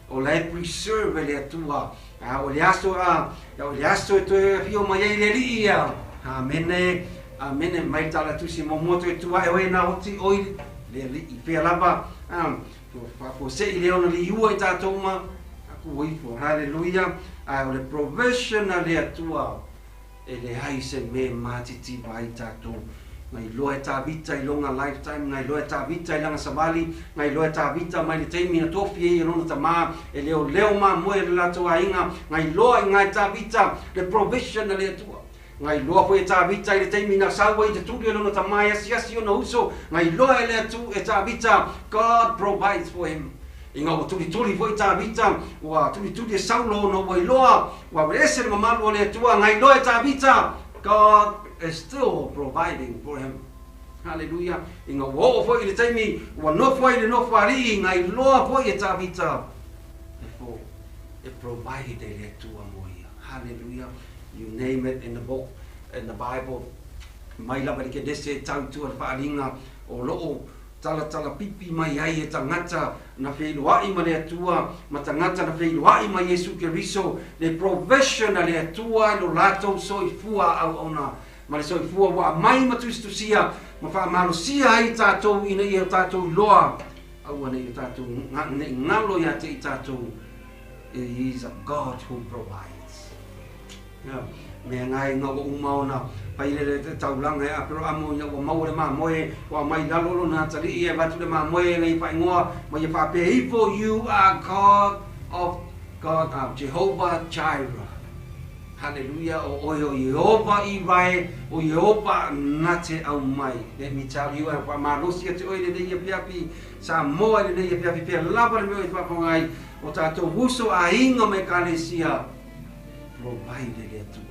O lae preserve le Atua. A o le aso a, o le aso e toe afio mai ai le Alii ia. Amene, amene, mai tala tusi muamua toe tua e oe na oti oi le Alii. Pea lava, a, faafuasei lea ona liua i tatou ma aku ifo. Haleluia. A o le provision a le Atua e leai se mea matitiva ai tatou. Na iloa e Tavita i lona lifetime, na iloa e Tavita i lana savali, na iloa e Tavita mai le taimi na tofi ai e lona tamā, e leoleo mamoe e le latou aiga, na iloa i ina e Tavita le provision a le Atua. Na iloa foi e Tavita i le taimi na sau ai i te tuli e lona tamā e asiasi ona uso, na iloa e le Atu e Tavita, God provides for him. Ina ua tulituli foi Tavita, ua tulituli e Saulo ona ua iloa, ua ese le mamalu o le Atua, na iloa e Tavita, God is still providing for him. Haleluia. Ina ua oo foi i le taimi, ua nofo ai le nofo alii, na iloa foi e Tavita, e fo, e provide e le Atua mo ia. Haleluia. You name it in the book, in the Bible, mai lava i le Kenese e tau tua le faaaliga o loo talatala pipi mai ai e tagata na feiloai ma le Atua, ma tagata na feiloai ma Iesu Keriso, le provision a le Atua i lo latou soifua auauna, ma le soifua ua aumai ma tusitusia, ma faamalosia ai tatou ina ia o tatou iloa, aua ne i o tatou ne i galo ia te i tatou, He is a God who provides. Yeah. Mea ngai nga ua uma ona fai le le taulaga e Aperahamo ina ua maua le mamoe, ua aumai i lalo lona atalii e avatu le mamoe nai faaigoa ma ia faapea ifo, You are God of God, Jehovah Jireh. Hallelujah, o oe o Ieova i wae, o Ieova na te aumai. Let me tell you, e faamalosi atu oe i lenei afiafi, Samoa i lenei afiafi, pea lava le mea o i faafofoga ai, o tatou uso aiga ma Ekalesia, provide e le Atua.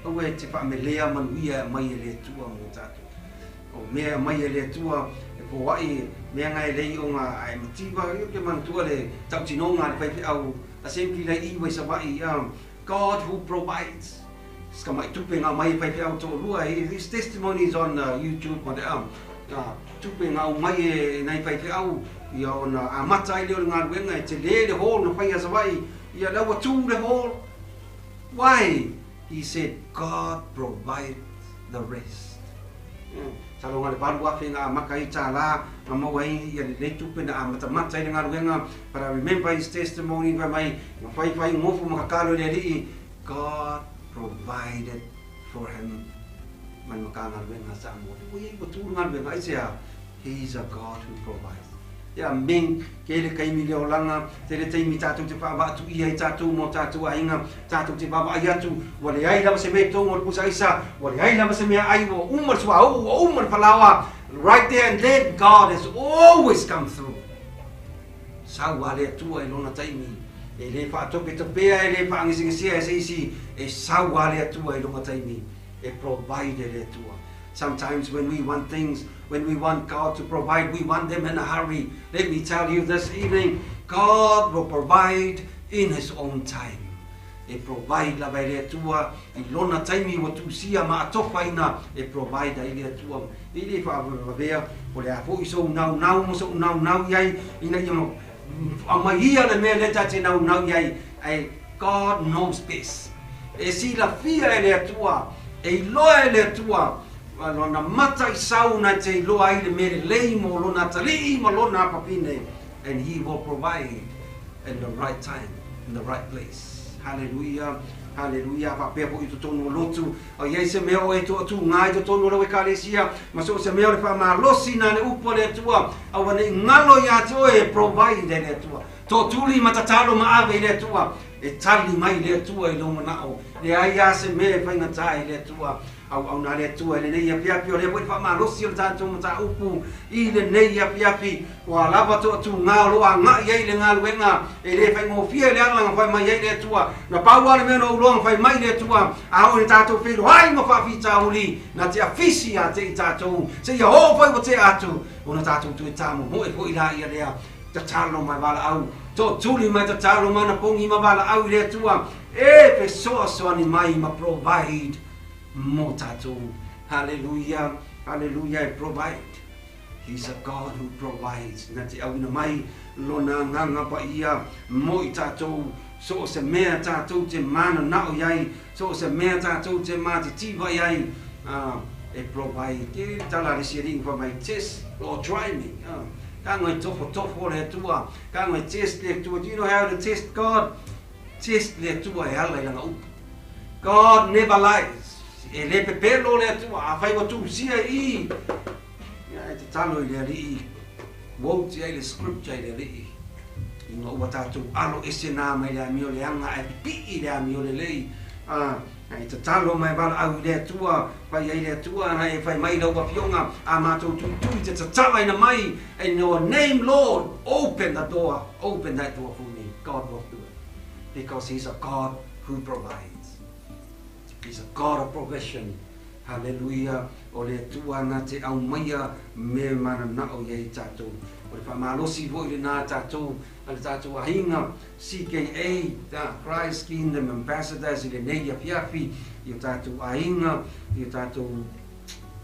Aua e te faamelea manuia e aumai e le Atua mo tatou. O mea e aumai e le Atua e poai mea nga e lei ona ae mativa ia ke manatua le tautinoga a le faifeau Assembly lai iwa i Savaii, God who provides. Ska mai tupe nga aumai e faifeau toalua. His testimony is on YouTube ma le tupe nga aumai e nai faifeau ia ona amata ai lea o le galuega e tele le hall na fai a Savaii ia la ua tu le hall. Why? He said God provides the rest. Masalo na le 8,000 na amata ai tālā na maua ai ia lenei tupe na amatamata ai le galuega. But I remember his testimony fai mai na faifai gofu ma kakalo i le Alii, God provided for him ma le Matagaluega a Samoa. Ua iai ua tu le galuega, aisea? He is a God who provides. Ia amene. Tele taimi i le olaga, tele taimi tatou te faavaatuia ai tatou ma o tatou aiga, tatou te vaavaai atu, ua leai lava se mea i totonu o le pusa aisa, ua leai lava se mea ai, ua uma le suauu, ua uma le falaoa, right there and then God has always come through. Sau a le Atua i lona taimi, e le faatopetopea, e le faagesegesea e se isi, e sau a le Atua i lona taimi, e provide e le Atua. Sometimes when we want things, when we want God to provide, we want them in a hurry. Let me tell you this evening, God will provide in His own time. E provide lava e le Atua i lona taimi ua tuusia ma atofaina e provide ai le Atua. E le faavavevavea, o le a foi sou naunau ma so'u naunau i ai ina ia aumai ia le mea lea ta te naunau i ai, ae God knows best. E silafia e le Atua, e iloa e le Atua lona mata i sau na te iloa ai le mea lelei mo lona atalii ma lona apapine, and He will provide in the right time, in the right place. Haleluia, haleluia, faapea foi i totonu o lotu, a i ai se mea o e toatuga i totonu o lau ekalesia, ma so o se mea o le faamalosi na le upu a le Atua, aua ne i galo ia te oe e provide e le Atua. Tootuli ma tatalo ma ave i le Atua, e tali mai le Atua i lou manao. Leai lava se mea e faigata ai le Atua. Auauna a le Atua i lenei afiafi, o lea foi le faamalosi o le tatou mataupu i lenei afiafi, ua lava toatuga o lo o agai ai i le galuega, e le faigofie le ala na fai mai ai le Atua. Na pau lava le mea na ou iloa na fai mai le Atua, a oo ina tatou feiloai ma faafitauli, na te afisi ia te i tatou, seia oo foi ua tea atu, ona tatou toe tamomoe foi laia lea. Tatalo ma valaau, tootuli ma tatalo ma anapogi ma valaau i le Atua e fesoasoani mai ma provide mo tatou. Haleluia, haleluia, e provide. He's a God who provides. Na te auina mai lona agaga paia mo i tatou, so o se mea tatou te mananao i ai, so o se mea tatou te matitiva i ai, e provide. Ke tala a le isi alii na fai mai, test or try me. Ka ngai tofotofo le Atua, ka ngai test le Atua. Do you know how to test God? Test le Atua e ala i lana upu. God never lies. E le pepelo le Atua, afai ua tuusia i i, ia e tatalo i le Alii, quote ai le scripture i le Alii, ina ua tatou alo ese nā mai le amio leaga ae pipii i le amio lelei, a, e tatalo ma e valaau i le Atua, fai ai le Atua na e fai mai lau afioga, a matou tuitui te tatalaina mai, in your name Lord, open the door, open that door for me. God will do it, because he's a God who provides. He's a God of provision. Haleluia, o le Atua na te aumaia mea mananao i ai tatou. O le faamalosi foi lena a tatou, a le tatou aiga, CKA, da Christ Kingdom Ambassadors i lenei afiafi, i o tatou aiga, i o tatou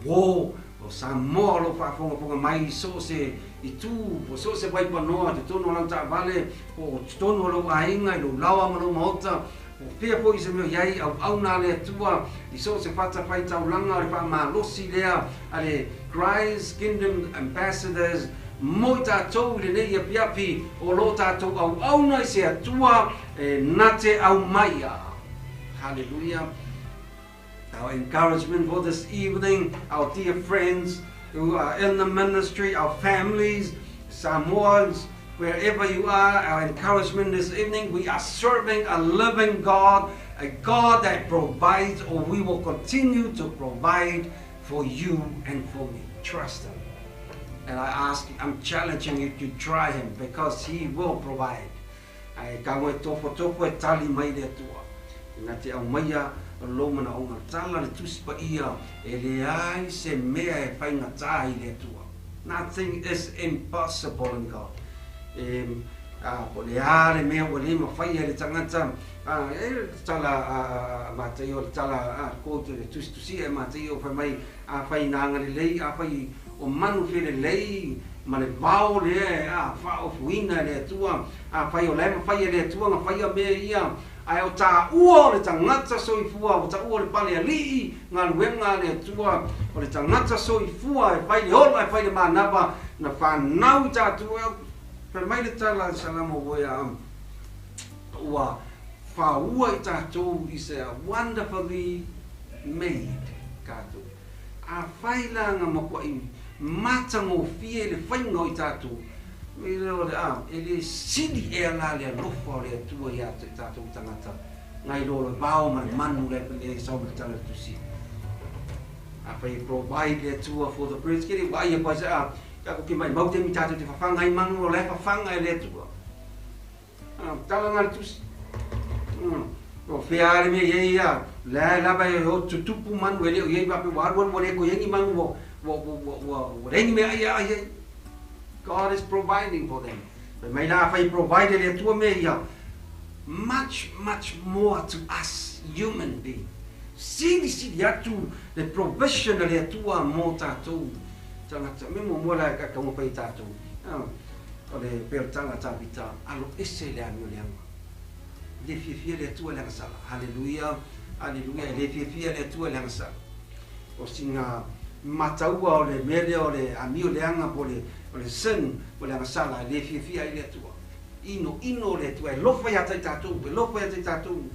uo, o Samoa o lo o faafogafoga mai i so o se itu, po o so o se waipanoa, totonu o lau taavale, po o totonu o lou aiga, i lou laoa ma lou maota, Po o fea foi se mea o i ai, auauna a le Atua i so o se fatafaitaulaga o le faamalosi lea a le Christ Kingdom Ambassadors mo i tatou i lenei afiafi o lo o tatou auauna i se Atua e na te aumaia. Hallelujah. Our encouragement for this evening, our dear friends who are in the ministry, our families, Samoans, wherever you are, our encouragement this evening, we are serving a living God, a God that provides, or we will continue to provide for you and for me. Trust Him. And I ask, I'm challenging you to try Him because He will provide. Ae kaua e tofotofo e tali mai le Atua. Ina te aumaia lou manaoga tala le Tusi Paia, e leai se mea e faigata ai le Atua. Nothing is impossible in God. E, a, po o le a le mea ua le mafai e le tagata, a, e le tala a, a Mataio, le tala a quote le tusitusia e Mataio fai mai, afai na agalelei, afai o manu felelei ma le vao lea e a faaofuina e le Atua, afai o la e mafai e le Atua na faia mea ia, ae o taua o le tagata soifua, ua taua o le pale alii, galuega a le Atua, o le tagata soifua e fai le ola, e fai le manava, na fanau i tatou, fai mai le tala a le Salamo ua ua faua i tatou is a wonderfully made tatou. Afai la na matuai matagofie le faiga o i tatou, E le sili ea la le alofa o le Atua ia te tatou tagata nai lo le vao ma le manu le e sau ma le tala tusi. Afai e provide le Atua for the birds, ke le vaai a se a ka ko ki mai mau te mi tatou te fafaga ai manu o le fafaga e le Atua. Tala na le tusi. O fea le mea ia ia, le lava e o tutupu manu e le o iai vape wa alu alu wa le ko iangi manu wa wa wa wa wa lengi mea ai ai ai. God is providing for them. Fai mai la afai provide le Atua mea ia, much, much more to us human being. Sili sili atu le provision a le Atua mo tatou tagata. Me muamua la ka taumafai tatou. O le pei o le tala a Tavita, alo ese le amio leaga. E le fiafia le Atua i le agasala. Haleluia, haleluia, e le fiafia le Atua i le agasala. O sina mataua o le mea lea o le amio leaga po o le sin, po o le agasala, e le fiafia ai le Atua. Ino ino le Atua, e alofa ia te tatou, e alofa ia te tatou.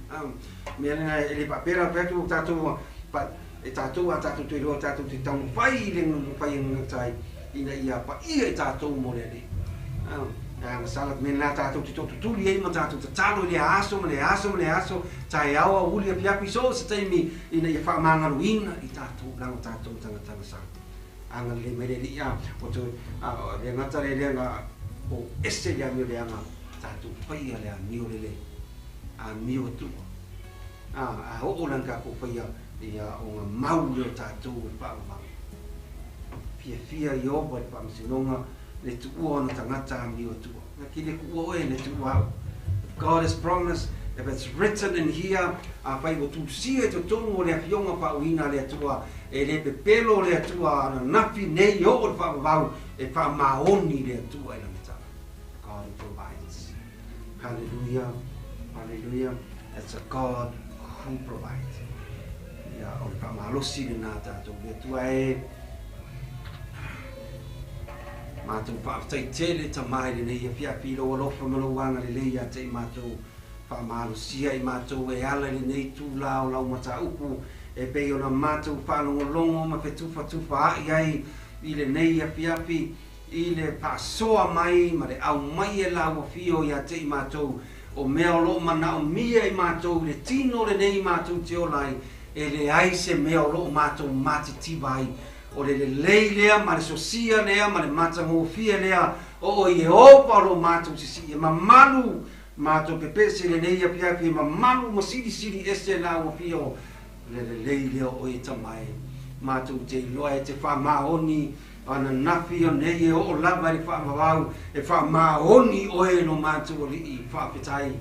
Mea lena e le faapea la fai atu tatou, e tatou a tatou te iloa tatou te taumafai i le mafai e gagata ina ia paia i tatou mo le Alii. Agasala mea lena tatou te tootutuli ai ma tatou tatalo i lea aso ma lea aso ma lea aso, taeao, aoauli, afiafi, so o se taimi ina ia faamagaluina i tatou leaga o tatou tagata agasala. Agalelei mai le Alii a o toe le gata le leaga o ese le amio leaga tatou faia le amio lelei, amio atua. A oo la tatou faia ia o ga mau lea o tatou e faavavau. Fiafia Ieova i le faamasinoga le tuua ona tagata amio atua. Na ki le kuua oe le tuua au. If God has promised, if it's written in here, afai ua tusia i totonu o le afioga faauiina a le Atua, e le pepelo le Atua ananafi nei oo le faavavau e faamaoni le Atua i lana tala. God who provides. Hallelujah. Hallelujah. It's a God who provides. Ia, o le faamalosi lena tatou le Atua e. Matou faafetai tele Tama i lenei afiafi i lou alofa ma lou agalelei ia te i matou. Faamalosia i matou e ala i lenei itula o lau mataupu e pei ona matou faalogologo ma fetufatufaai ai i lenei afiafi i le faasoa mai ma le aumai e lau afio ia te i matou o mea o lo o manaomia i matou i le tino o lenei matou te ola ai, e leai se mea o lo o matou matitiva ai. O le lelei lea ma le sosia lea ma le matagofie lea o o Ieova o lo o matou sisii e mamalu matou pepese i lenei afiafi e mamalu ma silisili ese lau afio le lelei lea o oe e Tama e. Matou te iloa e te faamaoni ananafi o nei e oo lava i le faavavau e faamaoni oe e lo matou Alii. Faafetai.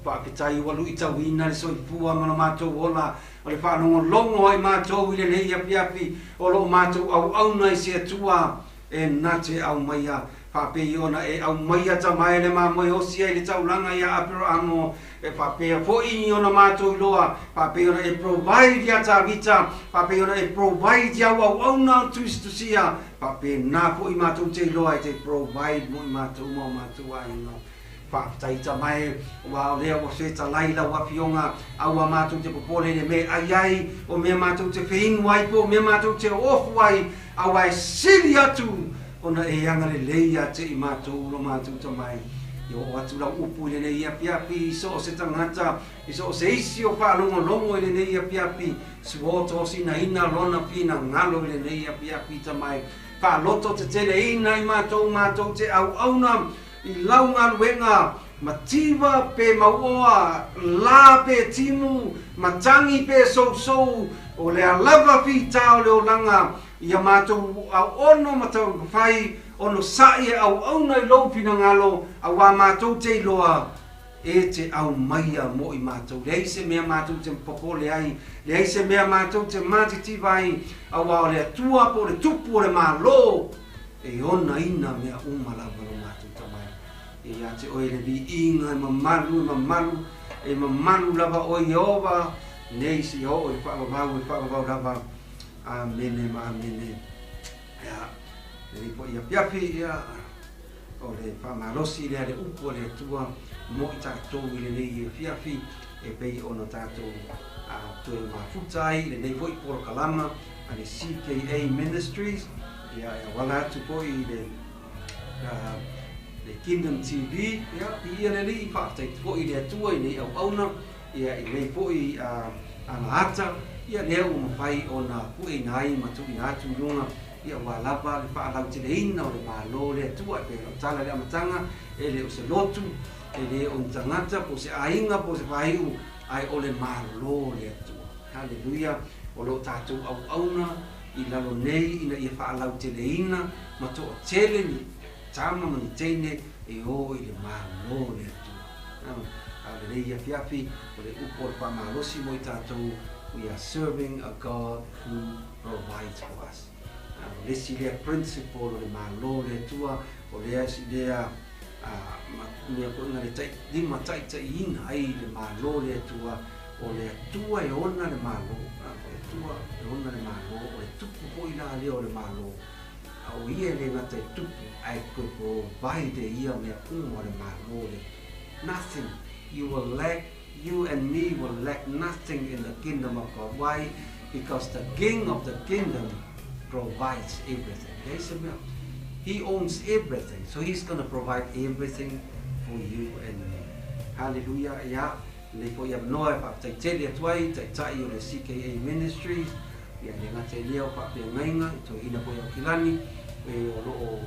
Faafetai ua luitauina le soifua ma lo matou ola o le faalogologo ai matou i lenei afiafi o lo o matou auauna i se Atua e na te aumaia faapei ona e aumaia Tama e le mamoe osi ai le taulaga ia Aperaamo e faapea foi ona matou iloa faapei ona e provide ia Tavita faapei ona e provide ia au auauna o tusitusia faapena foi matou te iloa e te provide mo i matou ma o matou aiga. Faafetai Tama e, aua o lea ua fetalai lau Afioga, aua matou te popole i le mea e ai ai, o mea matou te feinu ai po o mea matou te ofu ai, aua e sili atu ona e agalelei ia te i matou lo matou Tama e. I oo atu lau upu i lenei afiafi i so o se tagata, i so o se isi o faalogologo i lenei afiafi, suotosinaina lona finagalo i lenei afiafi Tama e. Faaloto teteleina i matou matou te auauna I lau galuega, mativa pe mauoa, la pe timu, matangi pe sousou, o lea lava fita o le olaga, ia matou auono ma taumafai onosai e auauna i lou finagalo, auā matou te iloa e te aumaia mo i matou. Leai se mea matou te popole ai, leai se mea matou te matitiva ai, auā o le Atua po o le Tupu o le Malo, E onaina mea uma lava lo matou Tama e ia te oe le viiga e mamalu, e mamalu, e mamalu lava oe Ieova, nei seia oo i le faavavau, e faavavau lava. Amene ma amene. Ia, lenei foi afiafi, ia, o le faamalosi lea le upu a le Atua mo i tatou i lenei afiafi, e pei ona tatou toe mafuta ai i lenei foi polokalama a le CKA Ministries. Ia, e auala atu foi i le Kingdom TV, ia, viia le Alii, faafetai foi i le Atua i nei auauna, ia, i nei foi alaata, ia, lea ua mafai ona pueina ai ma tuuina atu i luga, ia, aua lava le faalauteleina o le Malo o le Atua. E pei ona ou tala i le amataga, e le o se lotu, e le o ni tagata, po o se aiga, po o se faaiu, ae o le Malo o le Atua. Haleluia! O lo o tatou auauna i lalo nei ina ia faalauteleina ma toatele ni tama ma ni teine e o i le Malo o le Atua. A o lenei afiafi, o le upu o le faamalosi mo i tatou, We are serving a God who provides for us. O le isi lea principle o le Malo o le Atua, o lea isi lea mea foi na le limataitaiina ai le Malo o le Atua, o le Atua e ona le Malo, o le Atua e ona le Malo, o le tupu foi la lea o le Malo. A o ia e le gata e tupu, ae toe provide e ia mea uma o le Malo le Nothing you will lack, you and me will lack nothing in the kingdom of God. Why? Because the king of the kingdom provides everything. Leai se mea. He owns everything, so he's gonna provide everything for you and me. Hallelujah. Ia, lenei foi avanoa e faafetai tele atu ai, Taitai o le CKA Ministries, ia le gata i lea o faafeagaiga i toeaina foi o Aukilani, e o lo o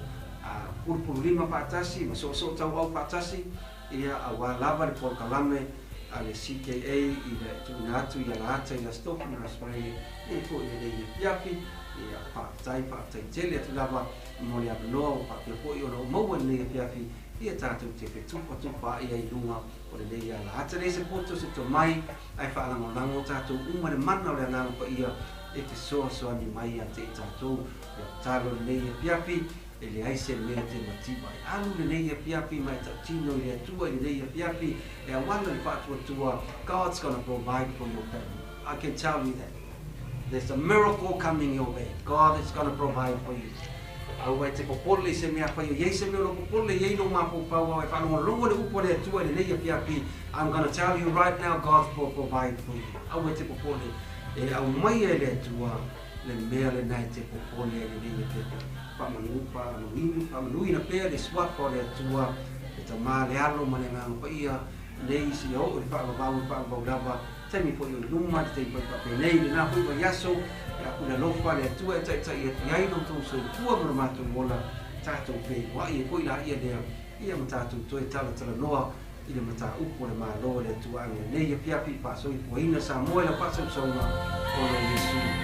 pulupululima faatasi ma soosootauau faatasi, ia aua lava le polokalame a le CKA i le tuuina atu i Alaata i Aso Tofi ma Aso Faraile, nei foi i lenei afiafi. Ia, faafetai, faafetai tele atu lava mo le avanoa ua faapea foi ona ou maua i lenei afiafi, ia tatou te fetupatupaai ai i luga o lenei alaata. Leai se poto, se tomai, ae faalagolago tatou uma le mana o le Agaga Paia e fesoasoani mai ia te i tatou. Ia tatalo i lenei afiafi, e leai se mea te mativa ai. Alu lenei afiafi ma e tautino i le Atua i lenei afiafi e auala le faatuatua, God's gonna provide for your family. I can tell you that. There's a miracle coming your way. God is gonna provide for you. Aua e te popole i se mea afai o i ai se mea o lo popole i ai lou mafaufau ao e faalogologo le upu a le Atua i lenei afiafi, I'm gonna tell you right now God will provide for you. Aua e te popole, e aumaia e le Atua le mea lena e te popole ai lenei afiafi. Faamanu, faamanuina, faamanuina pea le suafa o le Atua, le Tama, le Alo ma le Agaga Paia, nei seia oo i le faavavau, i le faavavau lava, taimi foi o i luma, le taimi foi faapenei, lena foi vaiaso, e aku le alofa a le Atua e taitai atu i ai lo outou soifua ma lo matou ola, tatou feiloai ai foi laia lea, ia ma tatou toe talatalanoa i le mataupu a le Malo o le Atua age lenei afiafi faasoifuaina Samoa i lau faasausauga ona o Iesu.